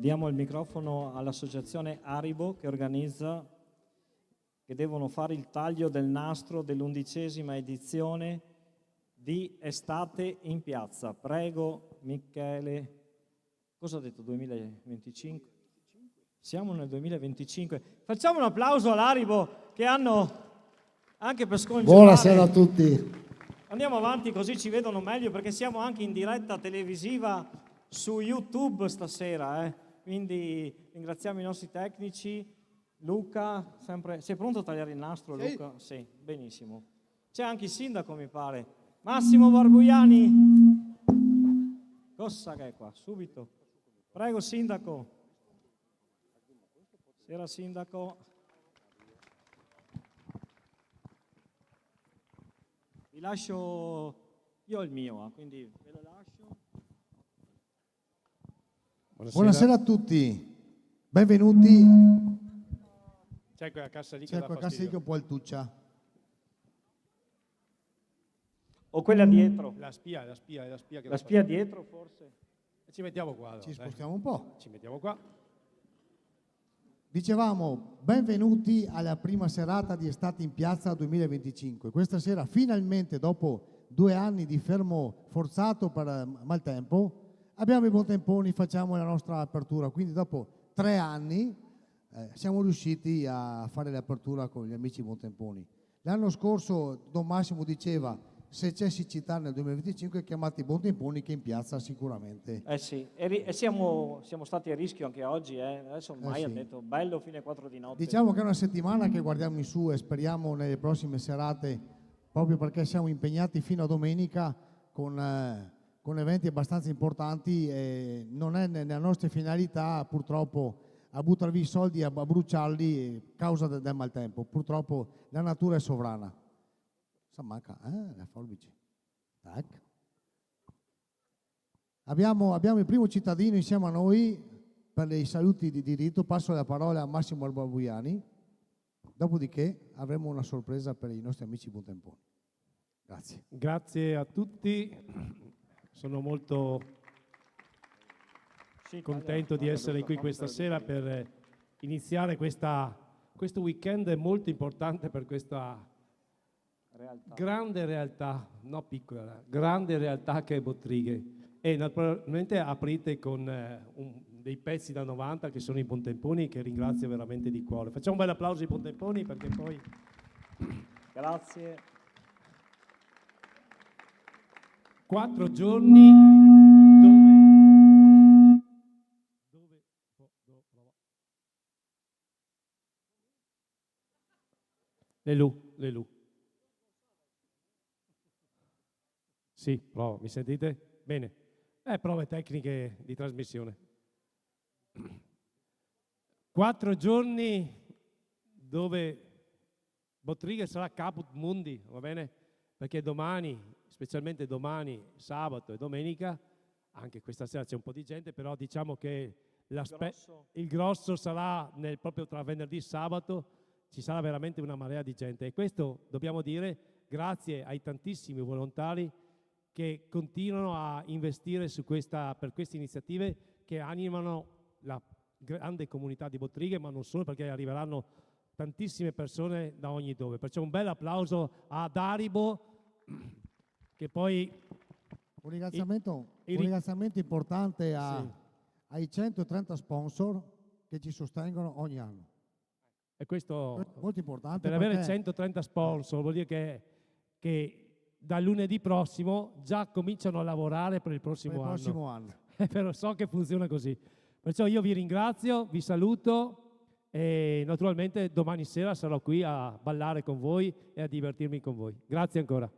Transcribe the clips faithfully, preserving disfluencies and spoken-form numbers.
Diamo il microfono all'associazione Aribo che organizza, che devono fare il taglio del nastro dell'undicesima edizione di Estate in Piazza. Prego, Michele. Cosa ho detto? duemilaventicinque? Siamo nel duemilaventicinque. Facciamo un applauso all'Aribo che hanno anche per scongiurare. Buonasera a tutti. Andiamo avanti, così ci vedono meglio, perché siamo anche in diretta televisiva su YouTube stasera, eh. Quindi ringraziamo i nostri tecnici. Luca, sempre... Sei pronto a tagliare il nastro, sì. Luca? Sì, benissimo. C'è anche il sindaco, mi pare. Massimo Barbuiani. Cosa che è qua? Subito. Prego, sindaco. Sera, sindaco. Vi lascio, io ho il mio, eh, quindi ve lo lascio. Buonasera. Buonasera a tutti, benvenuti. C'è quella cassa lì che dà fastidio. C'è quella cassa lì che è un po' altuccia. O quella dietro? La spia, la spia, la spia che dà fastidio. La spia dietro, forse? E ci mettiamo qua, allora, dai. Ci spostiamo un po'. Ci mettiamo qua. Dicevamo, benvenuti alla prima serata di Estate in Piazza duemilaventicinque. Questa sera, finalmente, dopo due anni di fermo forzato per, eh, maltempo, abbiamo i Bontemponi, facciamo la nostra apertura. Quindi, dopo tre anni, eh, siamo riusciti a fare l'apertura con gli amici Bontemponi. L'anno scorso Don Massimo diceva: "Se c'è siccità nel duemilaventicinque, chiamate i Bontemponi che in piazza sicuramente." Eh sì, e ri-, e siamo, siamo stati a rischio anche oggi, eh. Adesso ormai, eh sì, hanno detto bello fino alle quattro di notte. Diciamo che è una settimana che guardiamo in su e speriamo nelle prossime serate, proprio perché siamo impegnati fino a domenica con, eh, con eventi abbastanza importanti, e non è ne-, nella nostra finalità, purtroppo, a buttar via i soldi, a, a bruciarli, eh, causa de-, del maltempo. Purtroppo la natura è sovrana. Sa manca, eh, la forbice. Tac. Abbiamo, abbiamo il primo cittadino insieme a noi per i saluti di diritto. Passo la parola a Massimo Barbuiani. Dopodiché avremo una sorpresa per i nostri amici Bontemponi. Grazie. Grazie a tutti. Sono molto contento di essere qui questa sera per iniziare questa, questo weekend molto importante per questa realtà. Grande realtà, no piccola, grande realtà che è Bottrighe. E naturalmente aprite con, eh, un, dei pezzi da novanta che sono i Bontemponi, che ringrazio veramente di cuore. Facciamo un bel applauso ai Bontemponi, perché poi... Grazie. Quattro giorni dove, dove, do-, do-, prova. Lelù, Lelù. Sì, provo, mi sentite? Bene. Eh, prove tecniche di trasmissione. Quattro giorni dove Bottrighe sarà caput mundi, va bene? Perché domani, specialmente domani, sabato e domenica, anche questa sera c'è un po' di gente, però diciamo che l'aspe-, il grosso sarà nel, proprio tra venerdì e sabato, ci sarà veramente una marea di gente. E questo dobbiamo dire grazie ai tantissimi volontari che continuano a investire su questa, per queste iniziative che animano la grande comunità di Bottrighe, ma non solo, perché arriveranno tantissime persone da ogni dove. Perciò un bel applauso ad Aribo, che poi... Un ringraziamento, i, i ri- un ringraziamento importante a, sì, ai centotrenta sponsor che ci sostengono ogni anno. E questo, molto importante, per avere perché centotrenta sponsor vuol dire che, che da lunedì prossimo già cominciano a lavorare per il prossimo anno. Per il prossimo anno. Eh, però so che funziona così. Perciò io vi ringrazio, vi saluto e naturalmente domani sera sarò qui a ballare con voi e a divertirmi con voi. Grazie ancora.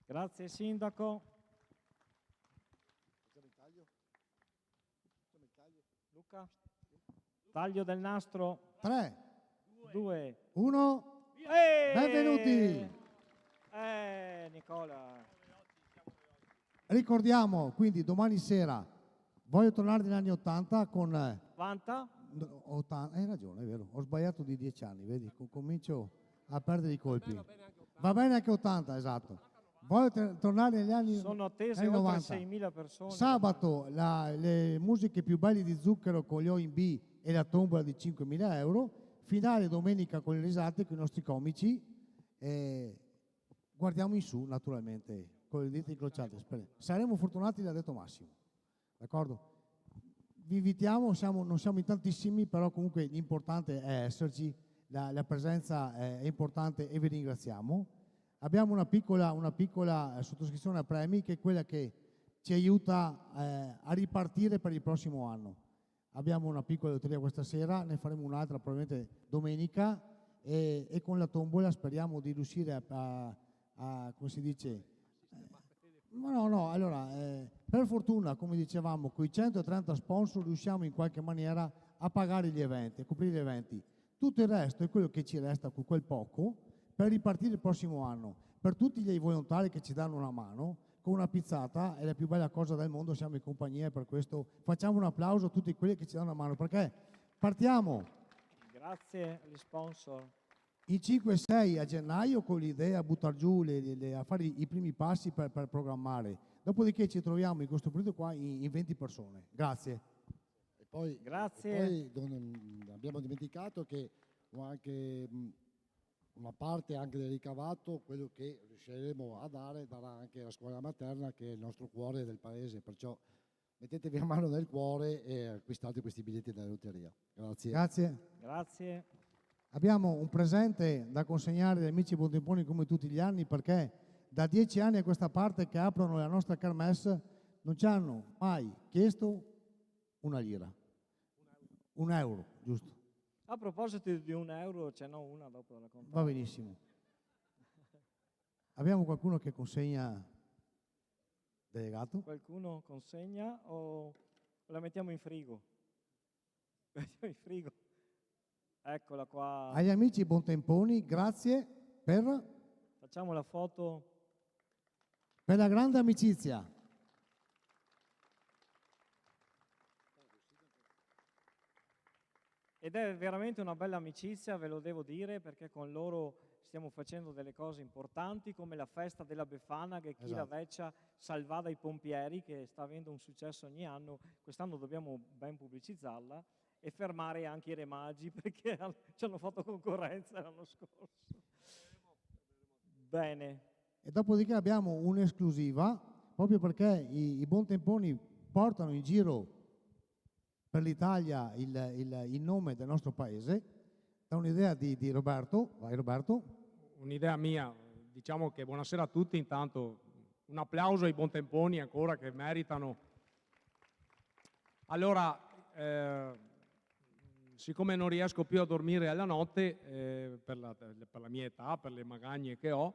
Grazie, sindaco. Luca? Taglio del nastro. Tre. Due. Uno. Eh! Benvenuti. Eh, Nicola. Ricordiamo, quindi, domani sera voglio tornare negli anni ottanta con, eh, novanta? No, ottanta, hai ragione, è vero, ho sbagliato di dieci anni, vedi, co-, comincio a perdere i colpi. Va bene anche ottanta, esatto. Voglio te-, tornare negli anni, sono attese anni oltre novanta. Seimila persone. Sabato la, le musiche più belle di Zucchero con gli O in B e la tombola di cinquemila euro. Finale domenica con le risate con i nostri comici. E guardiamo in su, naturalmente, con le dita incrociate. Spere-, saremo fortunati, l'ha detto Massimo. D'accordo? Vi invitiamo, siamo, non siamo in tantissimi, però comunque l'importante è esserci, la, la presenza è, è importante e vi ringraziamo. Abbiamo una piccola, una piccola, eh, sottoscrizione a premi, che è quella che ci aiuta, eh, a ripartire per il prossimo anno. Abbiamo una piccola lotteria questa sera, ne faremo un'altra probabilmente domenica, e, e con la tombola speriamo di riuscire a, a, a, come si dice, eh, ma no, no, allora, eh, per fortuna, come dicevamo, coi centotrenta sponsor riusciamo in qualche maniera a pagare gli eventi, a coprire gli eventi. Tutto il resto è quello che ci resta con quel poco per ripartire il prossimo anno. Per tutti i volontari che ci danno una mano, con una pizzata, è la più bella cosa del mondo, siamo in compagnia, e per questo facciamo un applauso a tutti quelli che ci danno una mano, perché partiamo. Grazie agli sponsor. In cinque sei a gennaio con l'idea a buttar giù le, le, le, a fare i, i primi passi per, per programmare. Dopodiché ci troviamo in questo periodo qua in, in venti persone. Grazie. E poi, grazie. E poi non, abbiamo dimenticato che ho anche, mh, una parte anche del ricavato, quello che riusciremo a dare, darà anche la scuola materna, che è il nostro cuore del paese, perciò mettetevi a mano nel cuore e acquistate questi biglietti della lotteria. Grazie. Grazie. Grazie. Abbiamo un presente da consegnare agli amici Bontemponi come tutti gli anni, perché da dieci anni a questa parte che aprono la nostra kermesse non ci hanno mai chiesto una lira. Un euro, giusto? A proposito di un euro, ce n'ho una dopo da contare. Va benissimo. Abbiamo qualcuno che consegna, delegato? Qualcuno consegna o la mettiamo in frigo? La mettiamo in frigo. Eccola qua. Agli amici Bontemponi, grazie per... Facciamo la foto. Per la grande amicizia. Ed è veramente una bella amicizia, ve lo devo dire, perché con loro stiamo facendo delle cose importanti, come la festa della Befana, che è chi la... Esatto. Vecchia, salvata dai pompieri, che sta avendo un successo ogni anno. Quest'anno dobbiamo ben pubblicizzarla e fermare anche i Re Magi, perché al-, ci hanno fatto concorrenza l'anno scorso. Bene. E dopodiché abbiamo un'esclusiva, proprio perché i, i Bontemponi portano in giro per l'Italia il, il, il nome del nostro paese, da un'idea di, di Roberto. Vai, Roberto. Un'idea mia, diciamo che buonasera a tutti, intanto un applauso ai Bontemponi ancora che meritano. Allora, eh, siccome non riesco più a dormire alla notte, eh, per la, per la mia età, per le magagne che ho,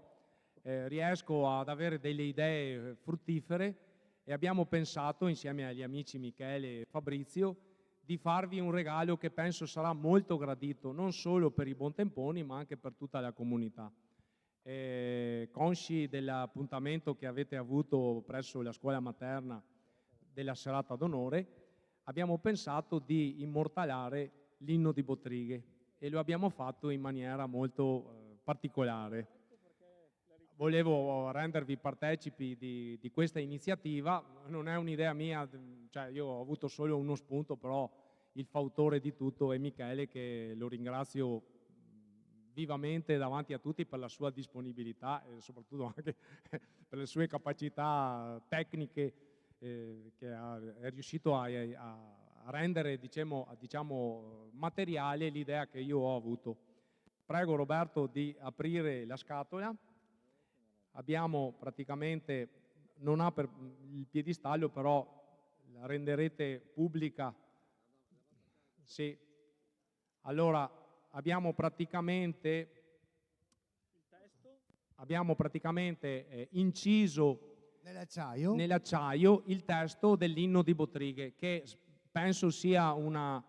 eh, riesco ad avere delle idee fruttifere e abbiamo pensato, insieme agli amici Michele e Fabrizio, di farvi un regalo che penso sarà molto gradito non solo per i Bontemponi, ma anche per tutta la comunità. Eh, consci dell'appuntamento che avete avuto presso la scuola materna della serata d'onore, abbiamo pensato di immortalare l'inno di Bottrighe e lo abbiamo fatto in maniera molto, eh, particolare. Volevo rendervi partecipi di, di questa iniziativa, non è un'idea mia, cioè io ho avuto solo uno spunto, però il fautore di tutto è Michele, che lo ringrazio vivamente davanti a tutti per la sua disponibilità e soprattutto anche per le sue capacità tecniche, eh, che ha, è riuscito a, a, a rendere, diciamo, a, diciamo, materiale l'idea che io ho avuto. Prego Roberto di aprire la scatola. Abbiamo praticamente, non ha per, il piedistallo, però la renderete pubblica. Sì. Allora, abbiamo praticamente, abbiamo praticamente, eh, inciso nell'acciaio, nell'acciaio il testo dell'inno di Bottrighe, che s-, penso sia una,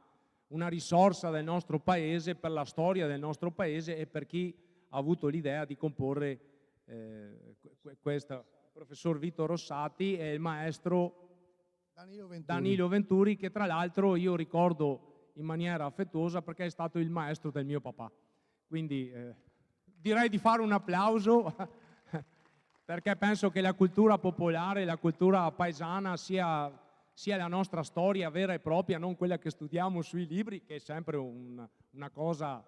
una risorsa del nostro paese, per la storia del nostro paese e per chi ha avuto l'idea di comporre, eh, que-, que-, questa. Il professor Vito Rossati e il maestro Danilo Venturi. Danilo Venturi, che tra l'altro io ricordo in maniera affettuosa perché è stato il maestro del mio papà. Quindi, eh, direi di fare un applauso. Perché penso che la cultura popolare, la cultura paesana sia, sia la nostra storia vera e propria, non quella che studiamo sui libri, che è sempre un, una cosa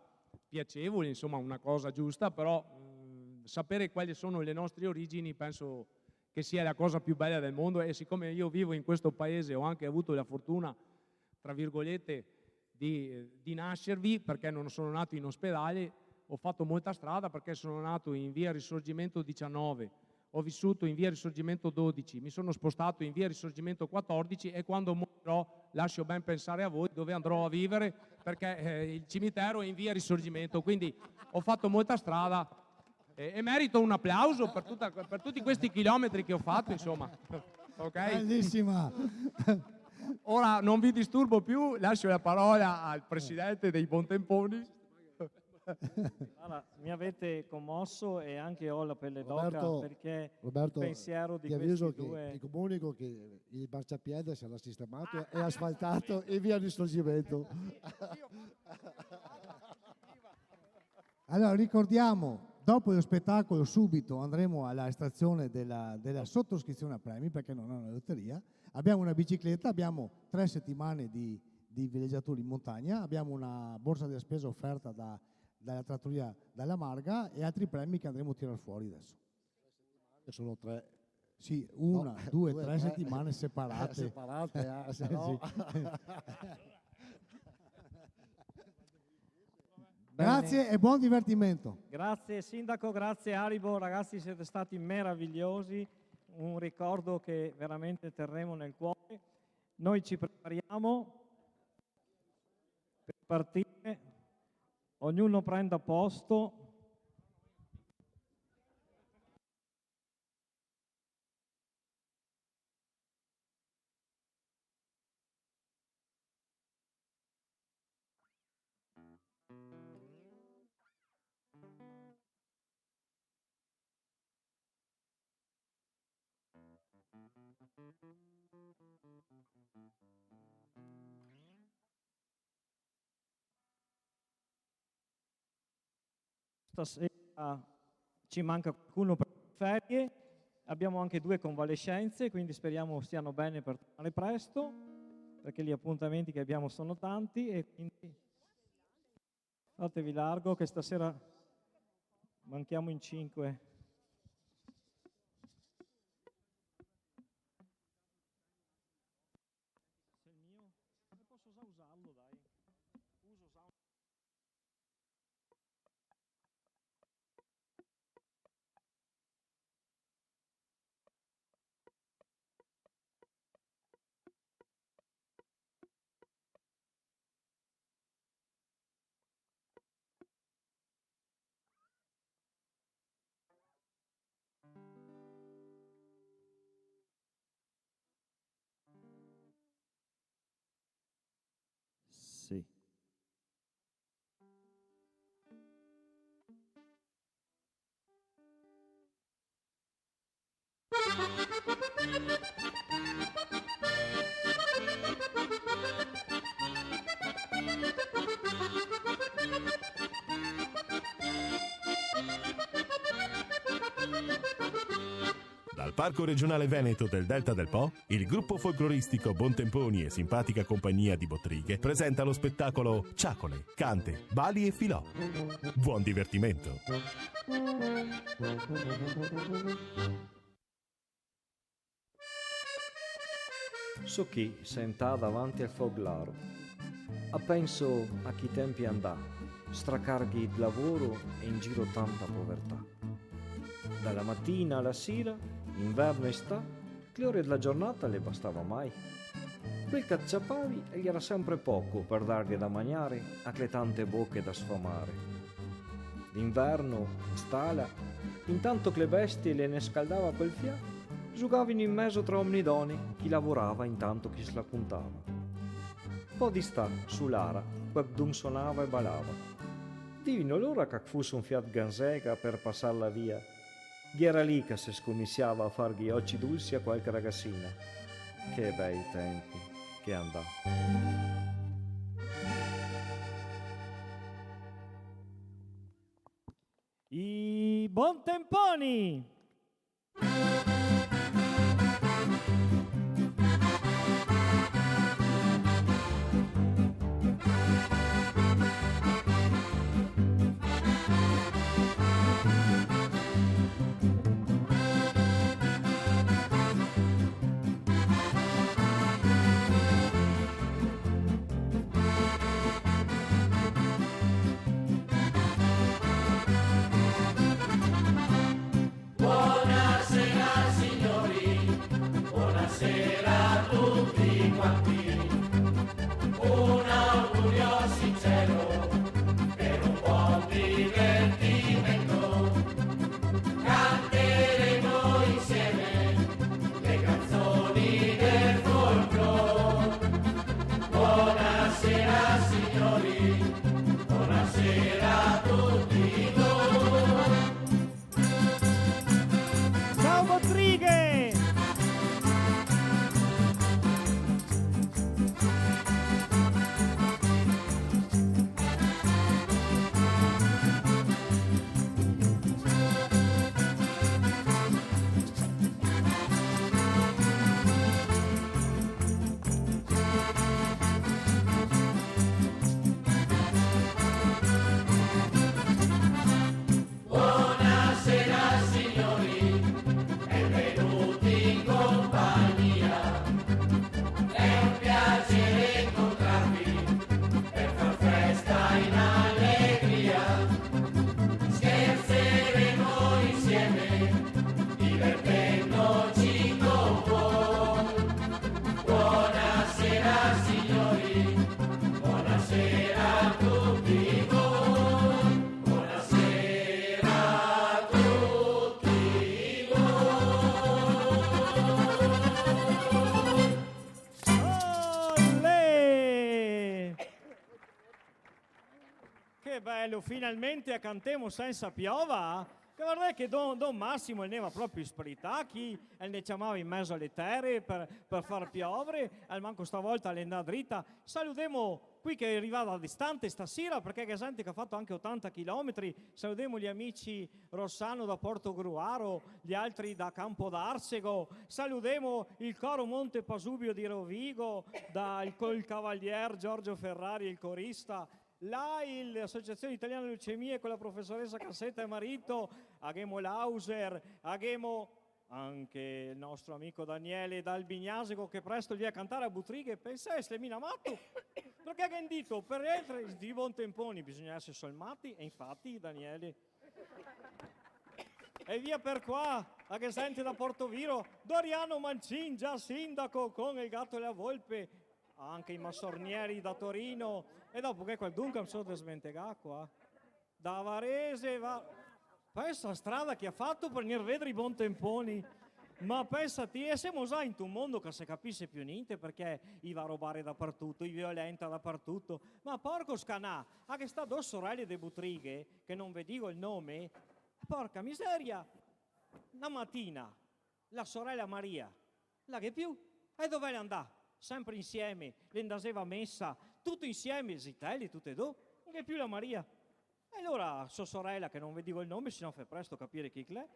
piacevole, insomma, una cosa giusta, però, mm, sapere quali sono le nostre origini penso che sia la cosa più bella del mondo, e siccome io vivo in questo paese, ho anche avuto la fortuna, tra virgolette, di, di nascervi, perché non sono nato in ospedale, ho fatto molta strada perché sono nato in via Risorgimento diciannove, ho vissuto in via Risorgimento dodici, mi sono spostato in via Risorgimento quattordici e quando morirò lascio ben pensare a voi dove andrò a vivere, perché, eh, il cimitero è in via Risorgimento, quindi ho fatto molta strada e, e merito un applauso per tutta, per tutti questi chilometri che ho fatto, insomma. Ok? Bellissima. Ora non vi disturbo più, lascio la parola al presidente dei Bontemponi. Guarda, mi avete commosso e anche ho la pelle d'oca Roberto, perché Roberto, il pensiero di ti avviso questi che due ti comunico che il marciapiede sarà sistemato e asfaltato in via Risorgimento. Allora, ricordiamo, dopo lo spettacolo subito andremo alla estrazione della, della sottoscrizione a premi, perché non è una lotteria. Abbiamo una bicicletta, abbiamo tre settimane di, di villeggiatura in montagna, abbiamo una borsa della spesa offerta da, dalla trattoria Dalla Marga e altri premi che andremo a tirar fuori adesso. Sono tre. Sì, una, no, due, due, tre, tre settimane separate. Separate, eh, se no. Sì. Bene. Grazie e buon divertimento. Grazie sindaco, grazie Aribo, ragazzi siete stati meravigliosi, un ricordo che veramente terremo nel cuore. Noi ci prepariamo per partire, ognuno prenda posto. Stasera ci manca qualcuno per le ferie, abbiamo anche due convalescenze, quindi speriamo stiano bene per tornare presto, perché gli appuntamenti che abbiamo sono tanti e quindi fatevi largo che stasera manchiamo in cinque. Se el mio? Eh, poso za usarlo, dai. Uso za. Sì. Dal Parco Regionale Veneto del Delta del Po, il gruppo folcloristico Bontemponi e simpatica compagnia di Bottrighe presenta lo spettacolo Ciacole, cante, bali e filò. Buon divertimento! So chi, sentà davanti al foglaro, a penso a chi tempi andà, stracarghi d' lavoro e in giro tanta povertà. Da la matina a la sira, inverno e istà, cle ore dla giornata le bastava mai. Quel che ciapavi el gera sempre poco per darghe da magnare a cle tante boche da sfamare. D'inverno, in stala, intanto che le bestie le ne scaldava quel fià, zugavino in mezo tra omni doni chi lavorava intanto chi se la cuntava. Po d'istà, su l'ara, qualcun sonava e balava. Divino l'ora che fusse un fià d' ganzega per passar la via. Gera lì che se scominsiava a farghe i oci dulsi a qualche ragassina. Che bei tempi che andà. I Bontemponi! Belo, finalmente a cantemo sensa piova, eh? Che vardè che don, don Masimo el neva proprio speritachi, el ne ciamava in mezo a le tere per, per far piovere, almanco stavolta l'è ndà drita. Saludemo qui che xe rivà da distante stasera, parché ghe xe gente che ga fato anche otanta chilometri. Saludemo gli amici Rossano da Portogruaro, gli altri da Campodarsego. Saludemo il coro Monte Pasubio di Rovigo, dal, col cavalier Giorgio Ferrari, il corista. Là il, l'Associazione Italiana Leucemie con la professoressa Cassetta e marito, a ghemo l'Auser, a ghemo anche il nostro amico Daniele dal Bignasego, che presto el vien a cantare a Butrighe. Pensè, se l'è mia mato, parché ghe ga dito, per esser dei bon temponi bisogna esser solmati, e infati, Daniele. E via per qua, a ghe xe gente da Portoviro, Doriano Mancin, già sindaco, con el gato e la volpe, anche i Massornieri da Torino, e dopo ghe xe qualcun che me so desmentegà qua. Da Varese, va. Pensa a strada che i ga fato per vegner a vedare i bon temponi. Ma pensa ti, e semo za in un mondo che se capise più gnente, parché i va a robare dapartuto, i violenta dapartuto. Ma porco scanà, a ghe sta do sorele de Butrighe, che no ve digo el nome, porca miseria, na matina, la sorela Maria, la ghe più. E dove l'è ndà? Sempre insieme, le ndaseva a mesa, tuto insieme, zitele, tute do, no ghe più la Maria. E alora so sorela, che no ve digo el nome, se no fè presto a capire chi che l'è,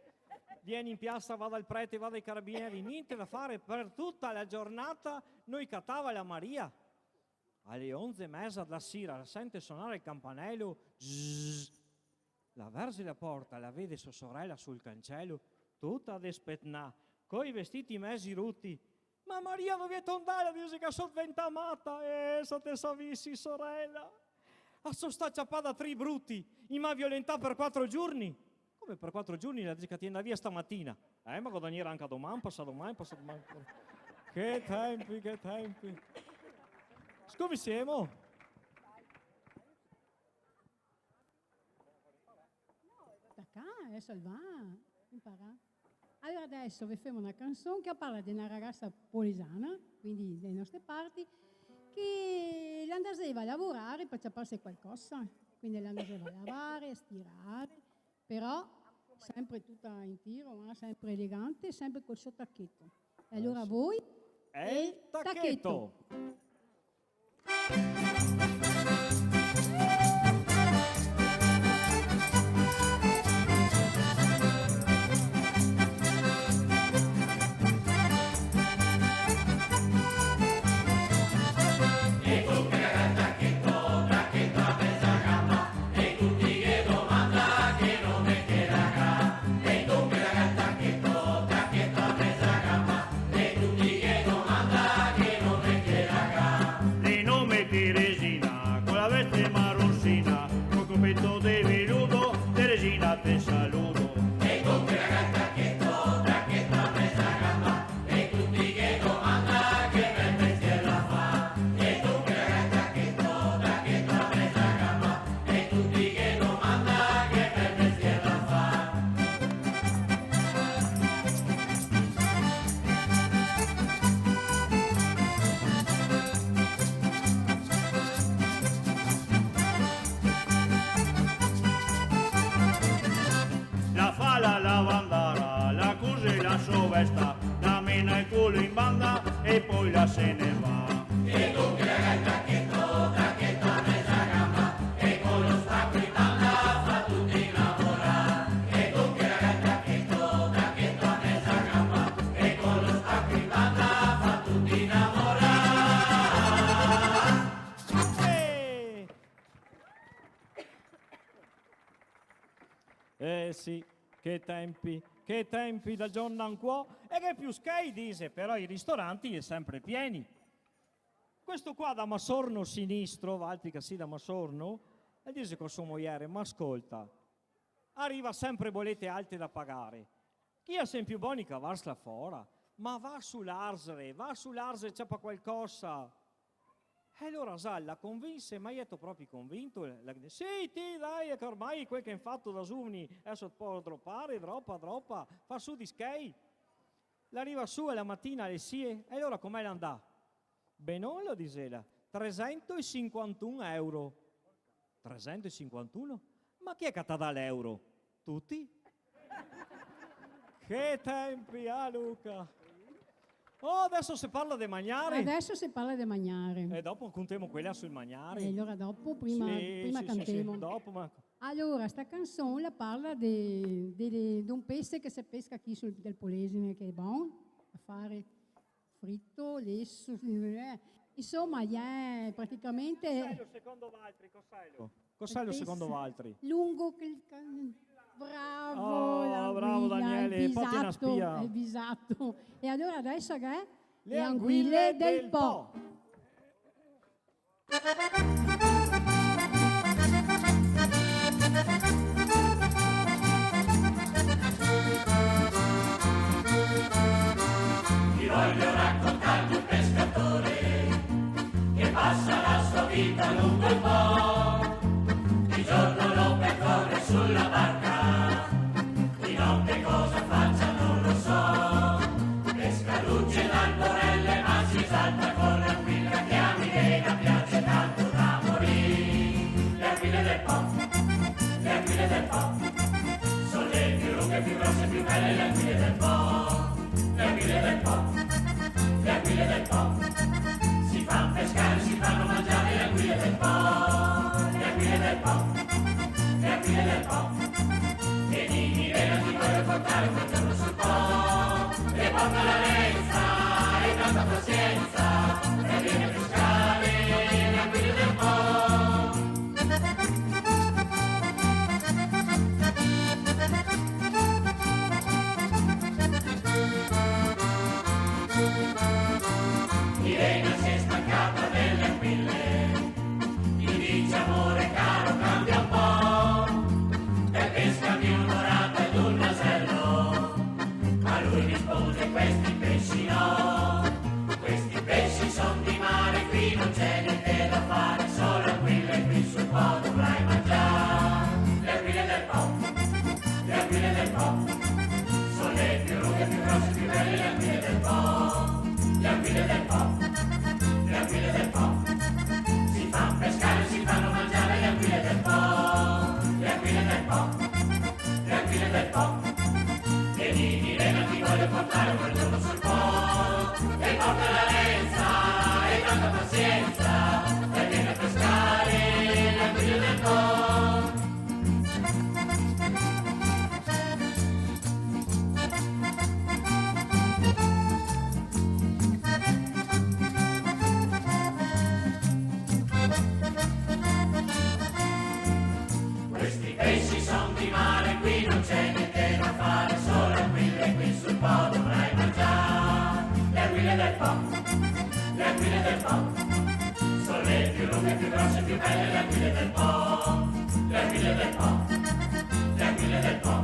vien in piasa, va dal prete, va dai carabinieri, gnente da fare, per tuta la giornata no i catava la Maria. A le onze e meza dela sera la sente sonare el campanelo, zzz. La verze la porta, la vede so sorela sul cancelo, tuta despetnà, coi vestiti mezi ruti. "Ma Maria, dove xe ndà?" la dise, "che so deventà mata." "Eh, se te savisi, sorela. A so stà ciapà da tri bruti, i m'à violentà per quatro giorni." "Come per quatro giorni?" la dise, "che ti ndà via stamatina." "Eh, ma go da gnir anca doman, pasadoman, pasadoman." Che tempi, che tempi. Scominsiemo. Tacà, deso el va a imparar. Alora deso ve femo na canson che parla de na ragasa polesana, quindi dele nostre parti, che la ndaseva a lavorare par ciaparse qualcosa, quindi la ndaseva a lavare, a stirare, però sempre tuta in tiro, ma sempre elegante, sempre col so tacheto. E alora voi? El tacheto. De nome Teresina, co la veste maronsina, col copeto de veludo, Teresina te saludo. La fa la lavandara, la cose la so vesta, la mena el culo in banda e po la se ne va. Eh! Eh sì, che tempi, che tempi dal giorno ancuò, e che più schei, dise, però i ristoranti xe sempre pieni. Questo qua da Masorno sinistro, valtri che sì da Masorno, el dise co so mojere: "Ma scolta, a riva sempre bolete alte da pagare. Chi a sen più boni cavarsla fora? Ma va su l'Arsere, va su l'Arsere, ciapa qualcosa." E alora Zal la convinse, ma ieto proprio convinto? La, sì, ti, dai, che ormai quel che en fato da zuveni, deso te pol dropare, dropa, dropa, fa su di schei. La riva su a la matina a le sie, e alora come l'è ndà? Benon, la disela, tresento e sinquantun euro. Tresentosinquantuno? Ma chi xe che te dà l'euro? Tuti? Che tempi, ah, Luca! Oh, deso se parla de magnare. Deso se parla de magnare. E dopo contemo quela sul magnare. E alora dopo, prima, sì, prima sì, sì, sì, cantemo. Dopo, ma... Alora, sta canson la parla de, de, de, de un pese che se pesca chi sul, del Polesine, che xe bon, da fare frito, leso, eh. Insoma, xe praticamente... Cos'elo, secondo valtri, cos'elo? Cos'elo, secondo valtri? Lungo che il can-, bravo, oh, bravo, l'anguila, Daniele, el bisato, el bisato. E alora deso che xe? Le anguile del Po. Ti voglio raccontare di un pescatore che passa la sua vita lungo il Po. Di giorno lo percorre sulla barca, di notte cosa faccia non lo so. Pesca luce d'ancorelle, ma si esalta con l'anguilla che a Milena piace tanto da morire. Le anguille del Po, le anguille del Po, sono le più lunghe, più grosse, più belle, le anguille del Po. Le anguille del Po, le anguille del Po, si fanno pescare, si fanno mangiare le anguille del Po, le anguille del Po, le anguille del Po. Vieni, Milena, ti voglio portare un bel giorno sul Po, e porta la lenza e tanta pazienza, e vieni a pescare le anguille del Po. Irena si è stancata delle anguille, gli dice: "Amore caro, cambia un po', e pescami un dorato ed un nasello." Ma lui risponde: "Questi pesci no, questi pesci son di mare, qui non c'è niente da fare, solo anguille qui sul Po dovrai mangiare." Le anguille del Po, le anguille del Po, sono le più lunghe, più grosse, più belle le anguille del Po. Le anguille del Po, le anguille del Po, si fanno pescare, si fanno mangiare le anguille del Po. Le anguille del Po, le anguille del Po. Vieni, Irena, ti voglio portare un bel giorno sul Po. E porta la lenza e tanta pazienza, e vieni a pescare le anguille del Po. Questi pesci son di mare, qui non c'è niente da fare, solo anguille qui sul Po dovrai mangiare. Le anguille del Po, le anguille del Po, sono le più lunghe, più grosse, più belle le anguille del Po. Le anguille del Po, le anguille del Po,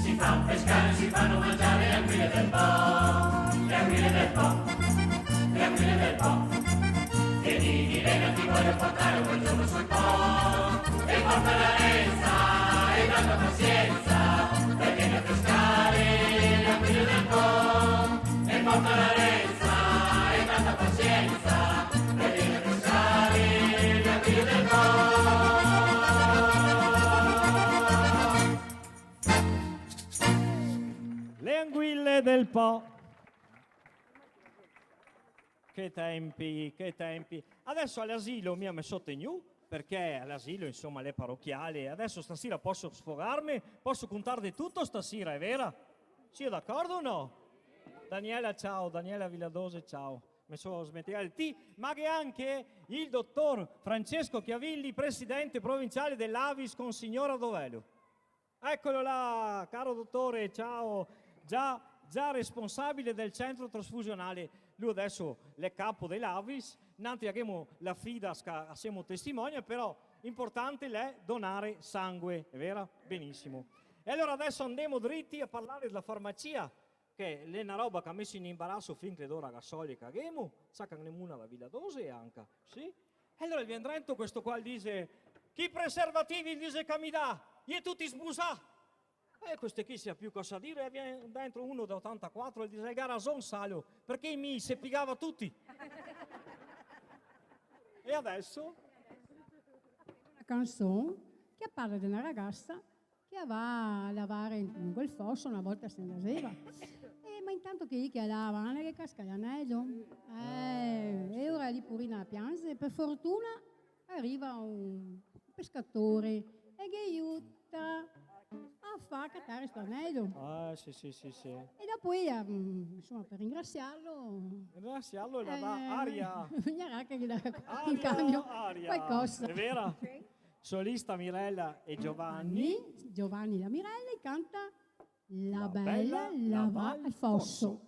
si fanno pescare, si fanno mangiare le anguille del Po. Le anguille del Po, le anguille del Po. Vieni, Irena, ti voglio portare un bel giorno sul Po. E porta la lenza e tanta pazienza, e vieni a pescare le anguille del Po. E porta la lenza e tanta pazienza, e vieni a pescare le anguille del Po. Le anguille del Po. Che tempi, che tempi. Adeso a l'asilo mi me so tegnù, parché a l'asilo, insoma, l'è parochiale. Adeso stasera poso sfogarme, poso contar de tuto stasera, xe vera? Sio d'acordo o no? Daniela, ciao, Daniela Villadose, ciao. Me so smentegà el ti, ma ghe anca el dotor Francesco Chiavilli, presidente provinciale de l'Avis con signora Dovello. Ecolo là, caro dotore, ciao. Già, già responsabile del centro trasfusionale. Lu adeso l'è capo de l'Avis, nantri gavemo la fida, sca-, semo testimonial, però importante l'è donare sangue, xe vera? Benisimo. E alora adeso andemo driti a parlare dela farmacia, che l'è na roba che ga meso in imbaraso fin che l'è dora che soli che gavemo, sa che ghe n'è una da Villadose anca, sì? E alora el vien drento questo qua, el dixe: "Chi preservativi", el dixe, "che mi dà? I è tuti sbusà!" E queste chi sa più cosa dire, e vien drento uno da otantaquatro, el dixe: "El ga rason, salo, parché i mi se pigava tuti." E adeso? canson che parla de na ragasa che la va a lavare in, in quel foso, na volta se ndaseva. E, ma intanto che lì che la lava, no ghe casca l'anelo? Eh, e ora lì purina la pianze, per fortuna riva un pescatore e ghe aiuta a far catare sto anelo. Ah, sì, sì, sì, sì. E dopo ela, mm, insoma, per ringrasiarlo, Ringrasiarlo, la dà eh, aria. Vegnarà che ghe dà in Aria, cambio aria. Qualcosa. Xe vera? Sì. Solista Mirella e Giovanni. Giovanni, Giovanni La Mirella e canta La bela la va al foso.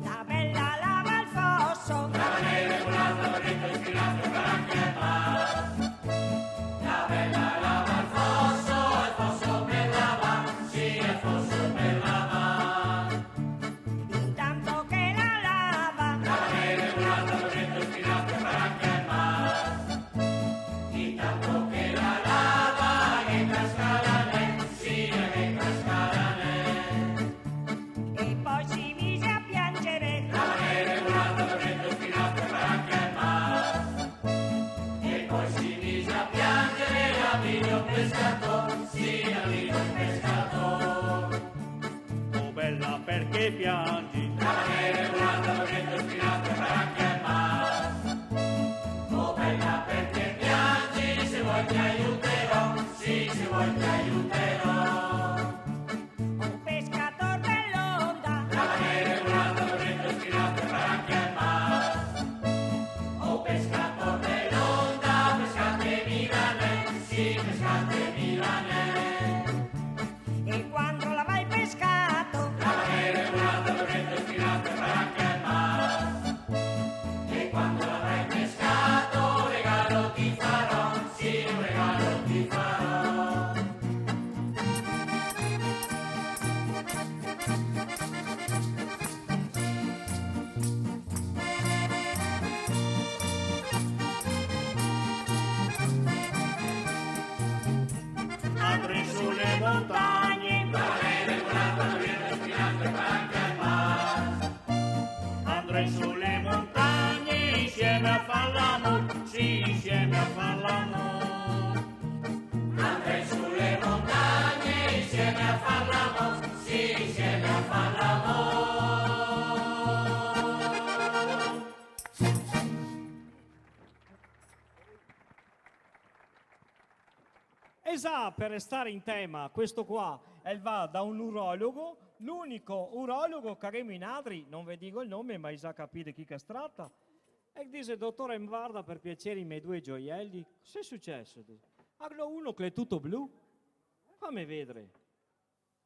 La bela la va al foso. La bela la va al foso, al foso per lavar, sì, al foso per lavar. Intanto che la lava, la va bene, un altro dentro spinato e fa anche al mar. Intanto che la lava, che casca la neve, sì, che casca la neve. E poi si mise a piangere, la va bene, un altro dentro spinato e fa anche al mar. E poi si mise a piangere, la vide un pescatore, sì, la vide un pescatore. Oh bella, perché piangi? La manera è un altro che ti ho spinato per anche al mar. Oh bella, perché piangi? Se vuoi ti aiuterò, sì, se vuoi ti aiuterò. Un pescatore dell'onda. La manera è un altro che ti ho spinato per anche al mar. Oh pescatore dell'onda, pescate milanese, sì, pescate milanese. E quando l'avrai pescato, la manera è un altro che ti ho spinato per anche al mar. E quando l'avrai pescato, un regalo ti farò, sì, un regalo ti farò. Andrei su le montagne, andrei su le montagne insieme a far l'amor, sì, insieme a far l'amor. Andrei su le montagne insieme a far l'amor, sì, insieme a far l'amor. E za, per restare in tema, questo qua, el va da un urologo, l'unico urologo che ghemo in Adri, no ve digo el nome, ma i za capì de chi che se trata, e dixe: "Dotore, me varda per piacere i me due gioielli." "Cosa xe suceso?" dixe. "Ah, ghe n'ò uno che l'è tuto blu. Fame vedare."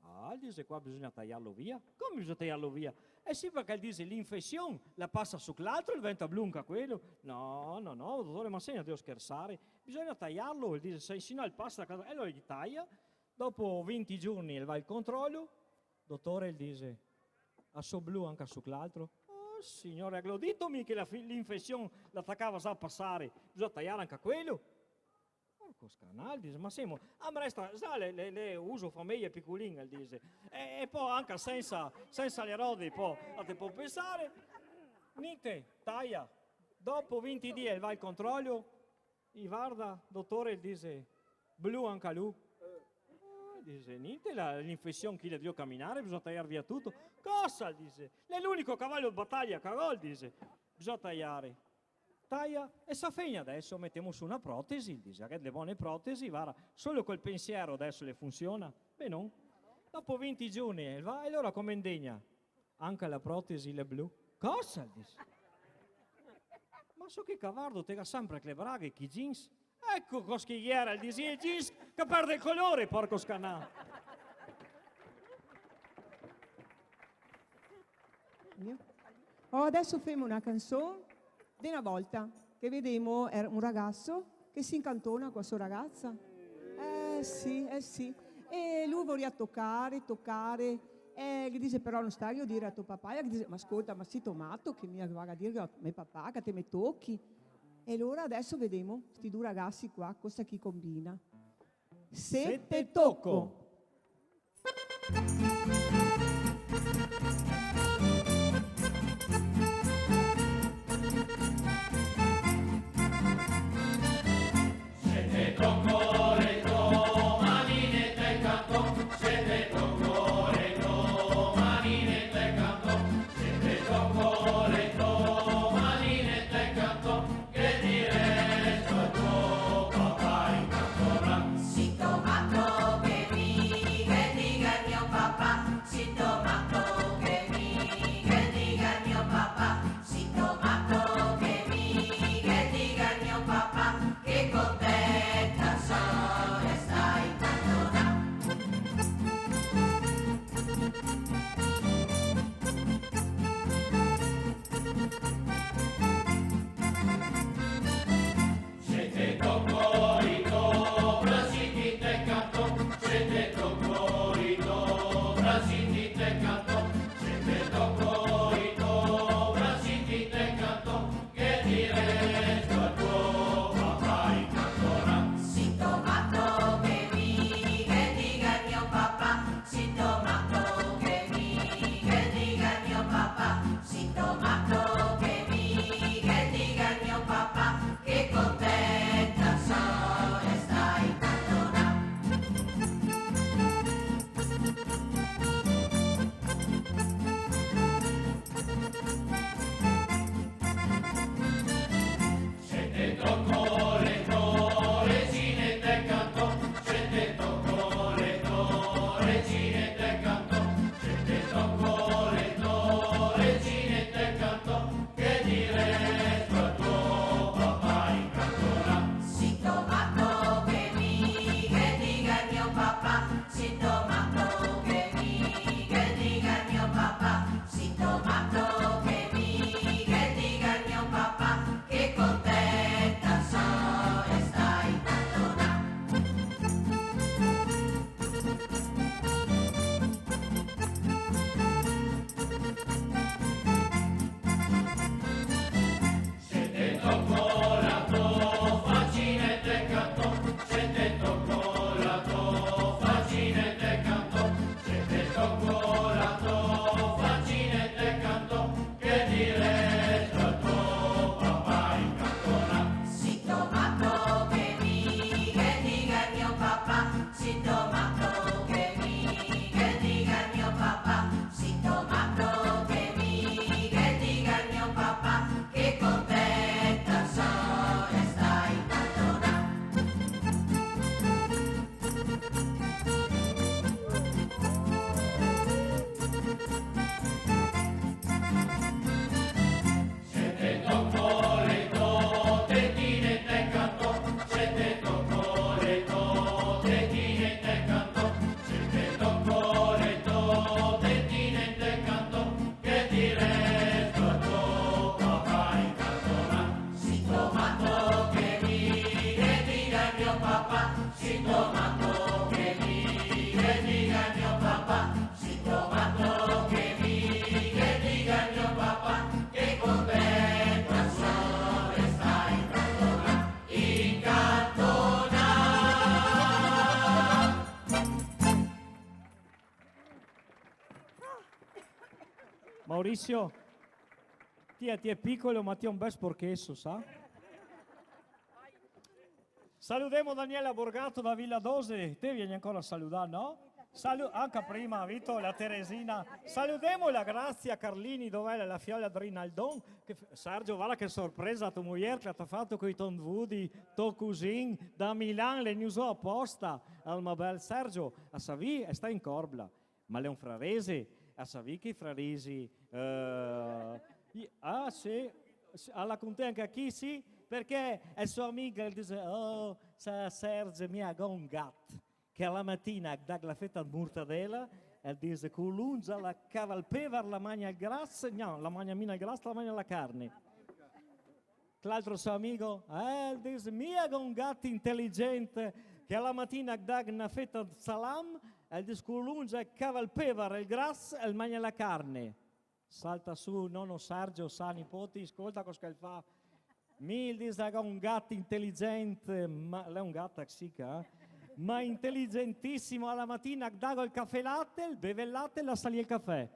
"Ah", el dixe, "qua bisogna taiarlo via." "Come bisogna taiarlo via?" "Eh sì, parché", el dixe, "l'infesion la pasa su l'altro, el diventa blu anca quelo." "No, no, no, dotore, ma se no devo schersare. Bisogna taiarlo", el dixe, "se, se no el pasa da casa." E alora i taia, dopo vinti giorni el va al controlo, "Dotore", el dixe, "a so blu anca su l'altro?" "Oh, signore, ghe l'ò dito mi che la fi-, l'infesion la tacava za a pasare, bisogna taiare anca quelo." "Porco scanà", el dixe, "ma semo, a me resta, za, le, le, le uso fameje picolin", el dixe, "e, e po anca sensa, sensa le rode, po, a te pol pensare." Ninte, taia. Dopo vinti dì el va al controlo, i varda, "Dotore", el dixe, "blu anca lu?" "Eh", dixe, "ninte, la, l'infesion chi la drio caminare, bisogna taiar via tuto." "Cosa?" el dixe, "l'è l'unico cavalo de bataglia che go", el dixe, "bisogna taiare." Taia, "E se fegna deso, metemo su na protesi", el dixe, "che ghe xe de bone protesi, vara, solo col pensiero deso le funsiona." "Benon." Dopo vinti giorni el va, e alora come ndegna? "Anca la protesi l'è blu." "Cosa?" el dixe. "Ma so che cavardo, te ga senpre che le braghe, chi jeans." "Eco cos che iera", el dixe, "i jeans che perde el colore, porco scanà." Oh, deso femo na canson de na volta, che vedemo, era un ragaso che se incantona co la so ragasa. Eh sì, eh sì. E lu voria tocare, tocare. E ghe dixe: "Però no staghe dire a to papà." E ela ghe dixe: "Ma scolta, ma sito mato che mi vaga a dire a me papà che te me tochi?" E alora deso vedemo sti du ragasi qua cosa che i combina. Se te toco. Maurizio, ti, ti è picolo, ma ti è un bel sporcheso, sa? Saludemo Daniela Borgato da Villa Dose, te vien ancora a saludar, no? Salu-, anca prima, Vito, la Teresina. Saludemo la Grazia Carlini, dov'è la, la fiola de Rinaldon? Che f-, Sergio, varda che sorpresa to mujer che la t'à fato coi ton vudi, to cusin, da Milan, l'è gnù zo aposta. Alma bel, Sergio, a savì, e sta in Corbla. Ma l'è un frarese, a savì che i fraresi, eh, i-, ah, sì, sì, a la conte anca chi, sì, parché el so amico el dise: "Oh, sa, Serge, mi go un gat, che a la matina el dà la feta de mortadela, el dise, co l'ongia la cava el pevar, la magna el gras, no, la magna mia el gras, la magna la carne." L'altro so amico, eh, el dise: "Mi go un gat inteligente, che a la matina el dà na feta de salam, el dise, co l'ongia el cava el pevar, el gras, el magna la carne." Salta su nono Sergio, sa, nipoti, scolta cos che el fa. "Mi", el dise, "go un gat inteligente, ma", l'è un gat, sì, ca, eh? "Ma inteligentisimo, a la matina dago el cafè late, el beve el late e lasa lì el cafè."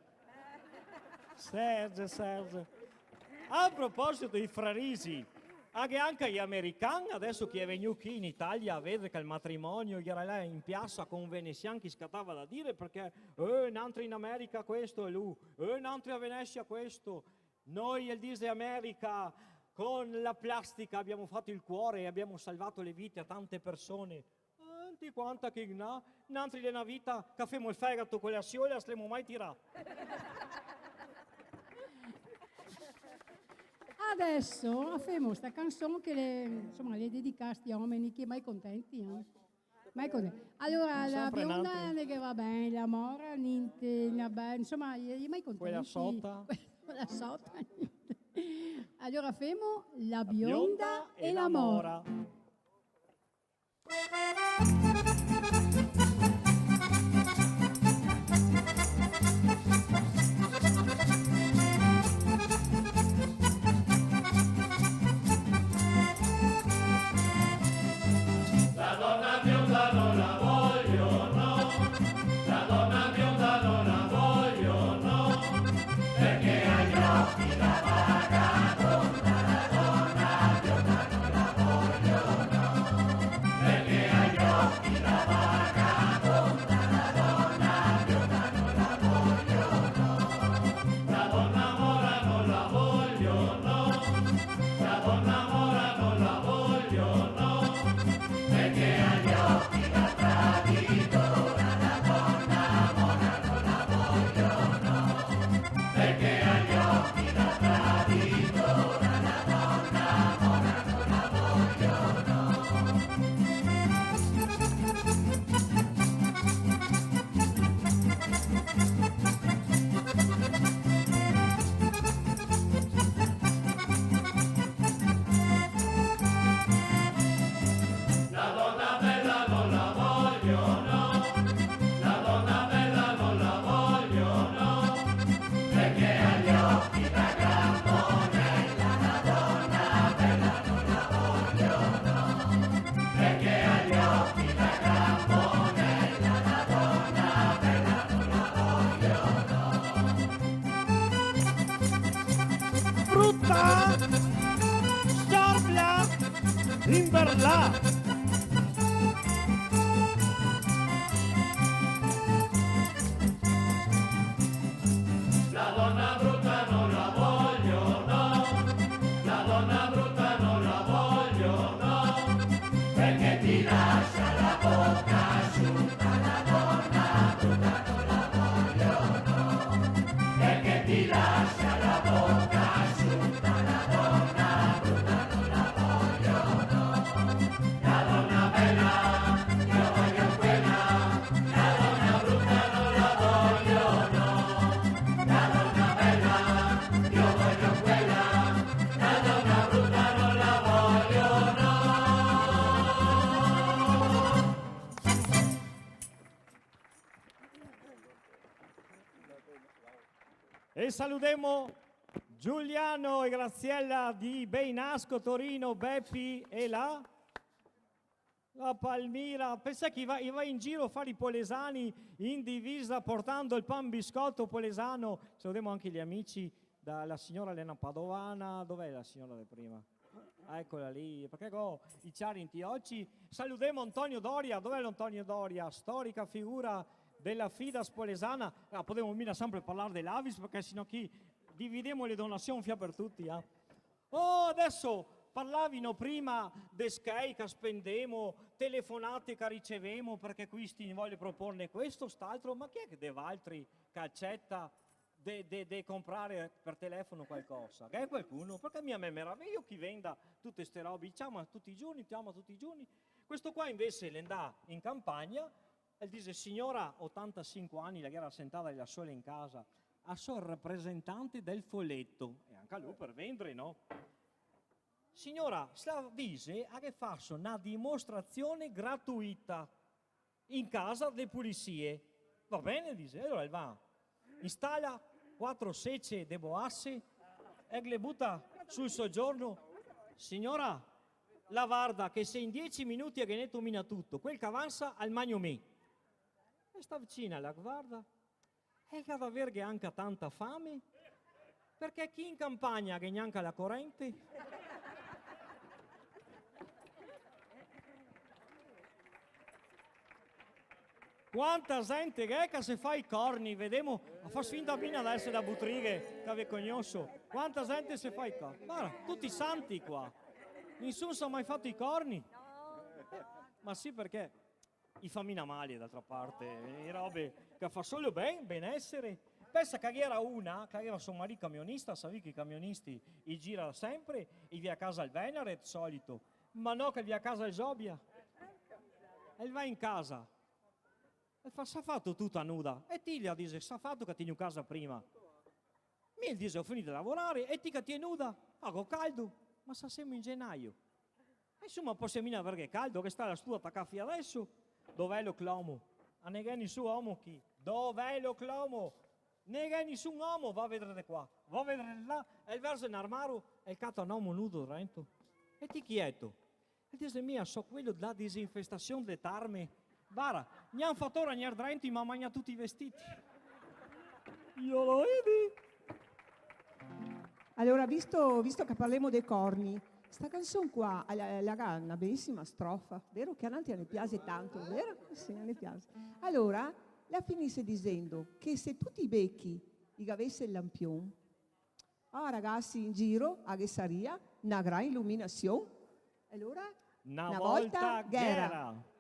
Serge, Serge. A proposito dei fraresi, a gh'è anca i american, adeso che i è vegnù chi in Italia a veder che el matrimonio, i era là in piasa co un venesian che i scatava da dire, parché, "Eh, nantri in America questo e lu, eh, nantri a Venesia questo." Noi, el dise, America, con la plastica abbiamo fatto il cuore e abbiamo salvato le vite a tante persone. Senti quanta che ghe n'à, nantri l'è na vita, che femo el fegato co la siola, l'emo mai tirà. Adeso femo sta canson che l'è, insoma, l'è dedicà a sti omeni che i è mai contenti, eh. Mai contenti. Alora, la bionda nantri, che va ben, la mora, ninte, na be-, insoma, i è, i è mai contenti. Quela sota. Quela sota, ninte. Alora femo la bionda e la mora. La dona bionda no la voglio, no. La dona bionda no la voglio, no. Perché ha gli occhi da vagabonda, la donna bionda no la voglio, no. Perché ha gli occhi da vagabonda, la donna bionda no la voglio, no. La donna mora no la voglio, no. La donna mora no la voglio, no. Perché ha gli occhi da traditora, la donna mora no la voglio, no. Perché ha gli occhi da traditora, la donna mora no la voglio, no. La donna bella non la voglio, no. La donna bella non la voglio, no. Perché ha gli occhi da gambonella, la donna bella non la voglio, no. Perché ha gli occhi da gambonella, la donna bella non la voglio, no. Bruta, sciorpla, imberlà. La donna brutta non la voglio, no. La donna brutta non la voglio, no. Perché ti lascia la bocca asciutta, la donna brutta non la voglio, no. Perché ti lascia la bocca asciutta, la donna brutta non la voglio, no. La E saludemo Giuliano e Graziella di Beinasco, Torino, Bepi e la, la Palmira. Pensè che i va, i va in giro a fare i polesani in divisa portando il pan biscotto polesano. Saludemo anche gli amici dalla signora Elena Padovana. Dov'è la signora di prima? Ah, ecola lì, parché go i ciari inti oci. Saludemo Antonio Doria. Dov'è l'Antonio Doria? Storica figura dela Fidas polesana. Ah, podemo mia senpre parlar de l'Avis, parché se no chi dividemo le donasion fia par tuti, eh. Oh, deso parlavino prima de schei che spendemo, telefonate che ricevemo, parché quisti voio proporne questo, st'altro, ma chi xe che de valtri che aceta de, de, de conprare par telefono qualcosa? Ghe xe qualcuno? Parché mi me meravejo chi venda tute ste robe, i ciama tuti i giorni, i ciama tuti i giorni. Questo qua invese l'è ndà in campagna, el dixe: "Signora, otantasinque ani, la ghera sentada da sola in casa, a so el rapresentante del foleto", e anca lu par vendare, no? "Signora, se la dixe, a ghe faso na dimostrasion gratuita in casa de pulisie." "Va ben", dixe. Alora el va, instala quatro sece de boase e le buta sul sogiorno. "Signora, la varda che se in diese minuti a ghe neto mia tuto, quel che avansa al magno mi." E sta vicina la varda. E el ga da verghe anca tanta fame, parché chi in campagna ghe gnanca la corente. Quanta zente che xe che se fa i corni, vedemo, a far finta mia de esare da Butrighe, che ve cognoso. Quanta zente se fa i corni. Varda, tuti santi qua. Nisun s'ha mai fato i corni? Ma sì, parché i fa mia male, d'altra parte, e robe che fa solo ben, benesere. Pensa che ghe gera una che gaveva so marì camionista, savì che i camionisti i gira senpre, i vien a casa el venare, de solito, ma no, che el vien a casa el zobia. E el va in casa, e fa: "S'ha fato tuta nuda?" "E ti", la dixe, "s'ha fato che ti in casa prima?" "Mi", dixe, "go finì de lavorare, e ti che ti xe nuda?" "Ah, go caldo." "Ma se semo in genaio." "Insoma, pol mia verghe caldo, che sta la stufa tacà fin deso." "Dov'è l'omo?" "Ah, no ghe xe nisun omo chi." "Dov'è l'omo?" "No ghe xe nisun omo." "Va vedare de qua, va vedare de là." E el verxe un armaro, e el cata un omo nudo drento. "E ti chi eto?" E dixe: "Mi so quelo dela disinfestasion de tarme. Vara, gnan fato ragnar drento, i m'ha magnà tuti i vestiti." Io lo vidi. Alora, visto, visto che parlemo de corni, sta canson qua, la, la ga na belisima strofa, vero? Che a naltri ne piaxe tanto, vero? Sì, ne piaxe. Alora, la finise dixendo che se tuti i bechi i gavese el lampion, ah, ragasi, in giro a ghe saria na gran iluminasion. Alora, na volta gh'era.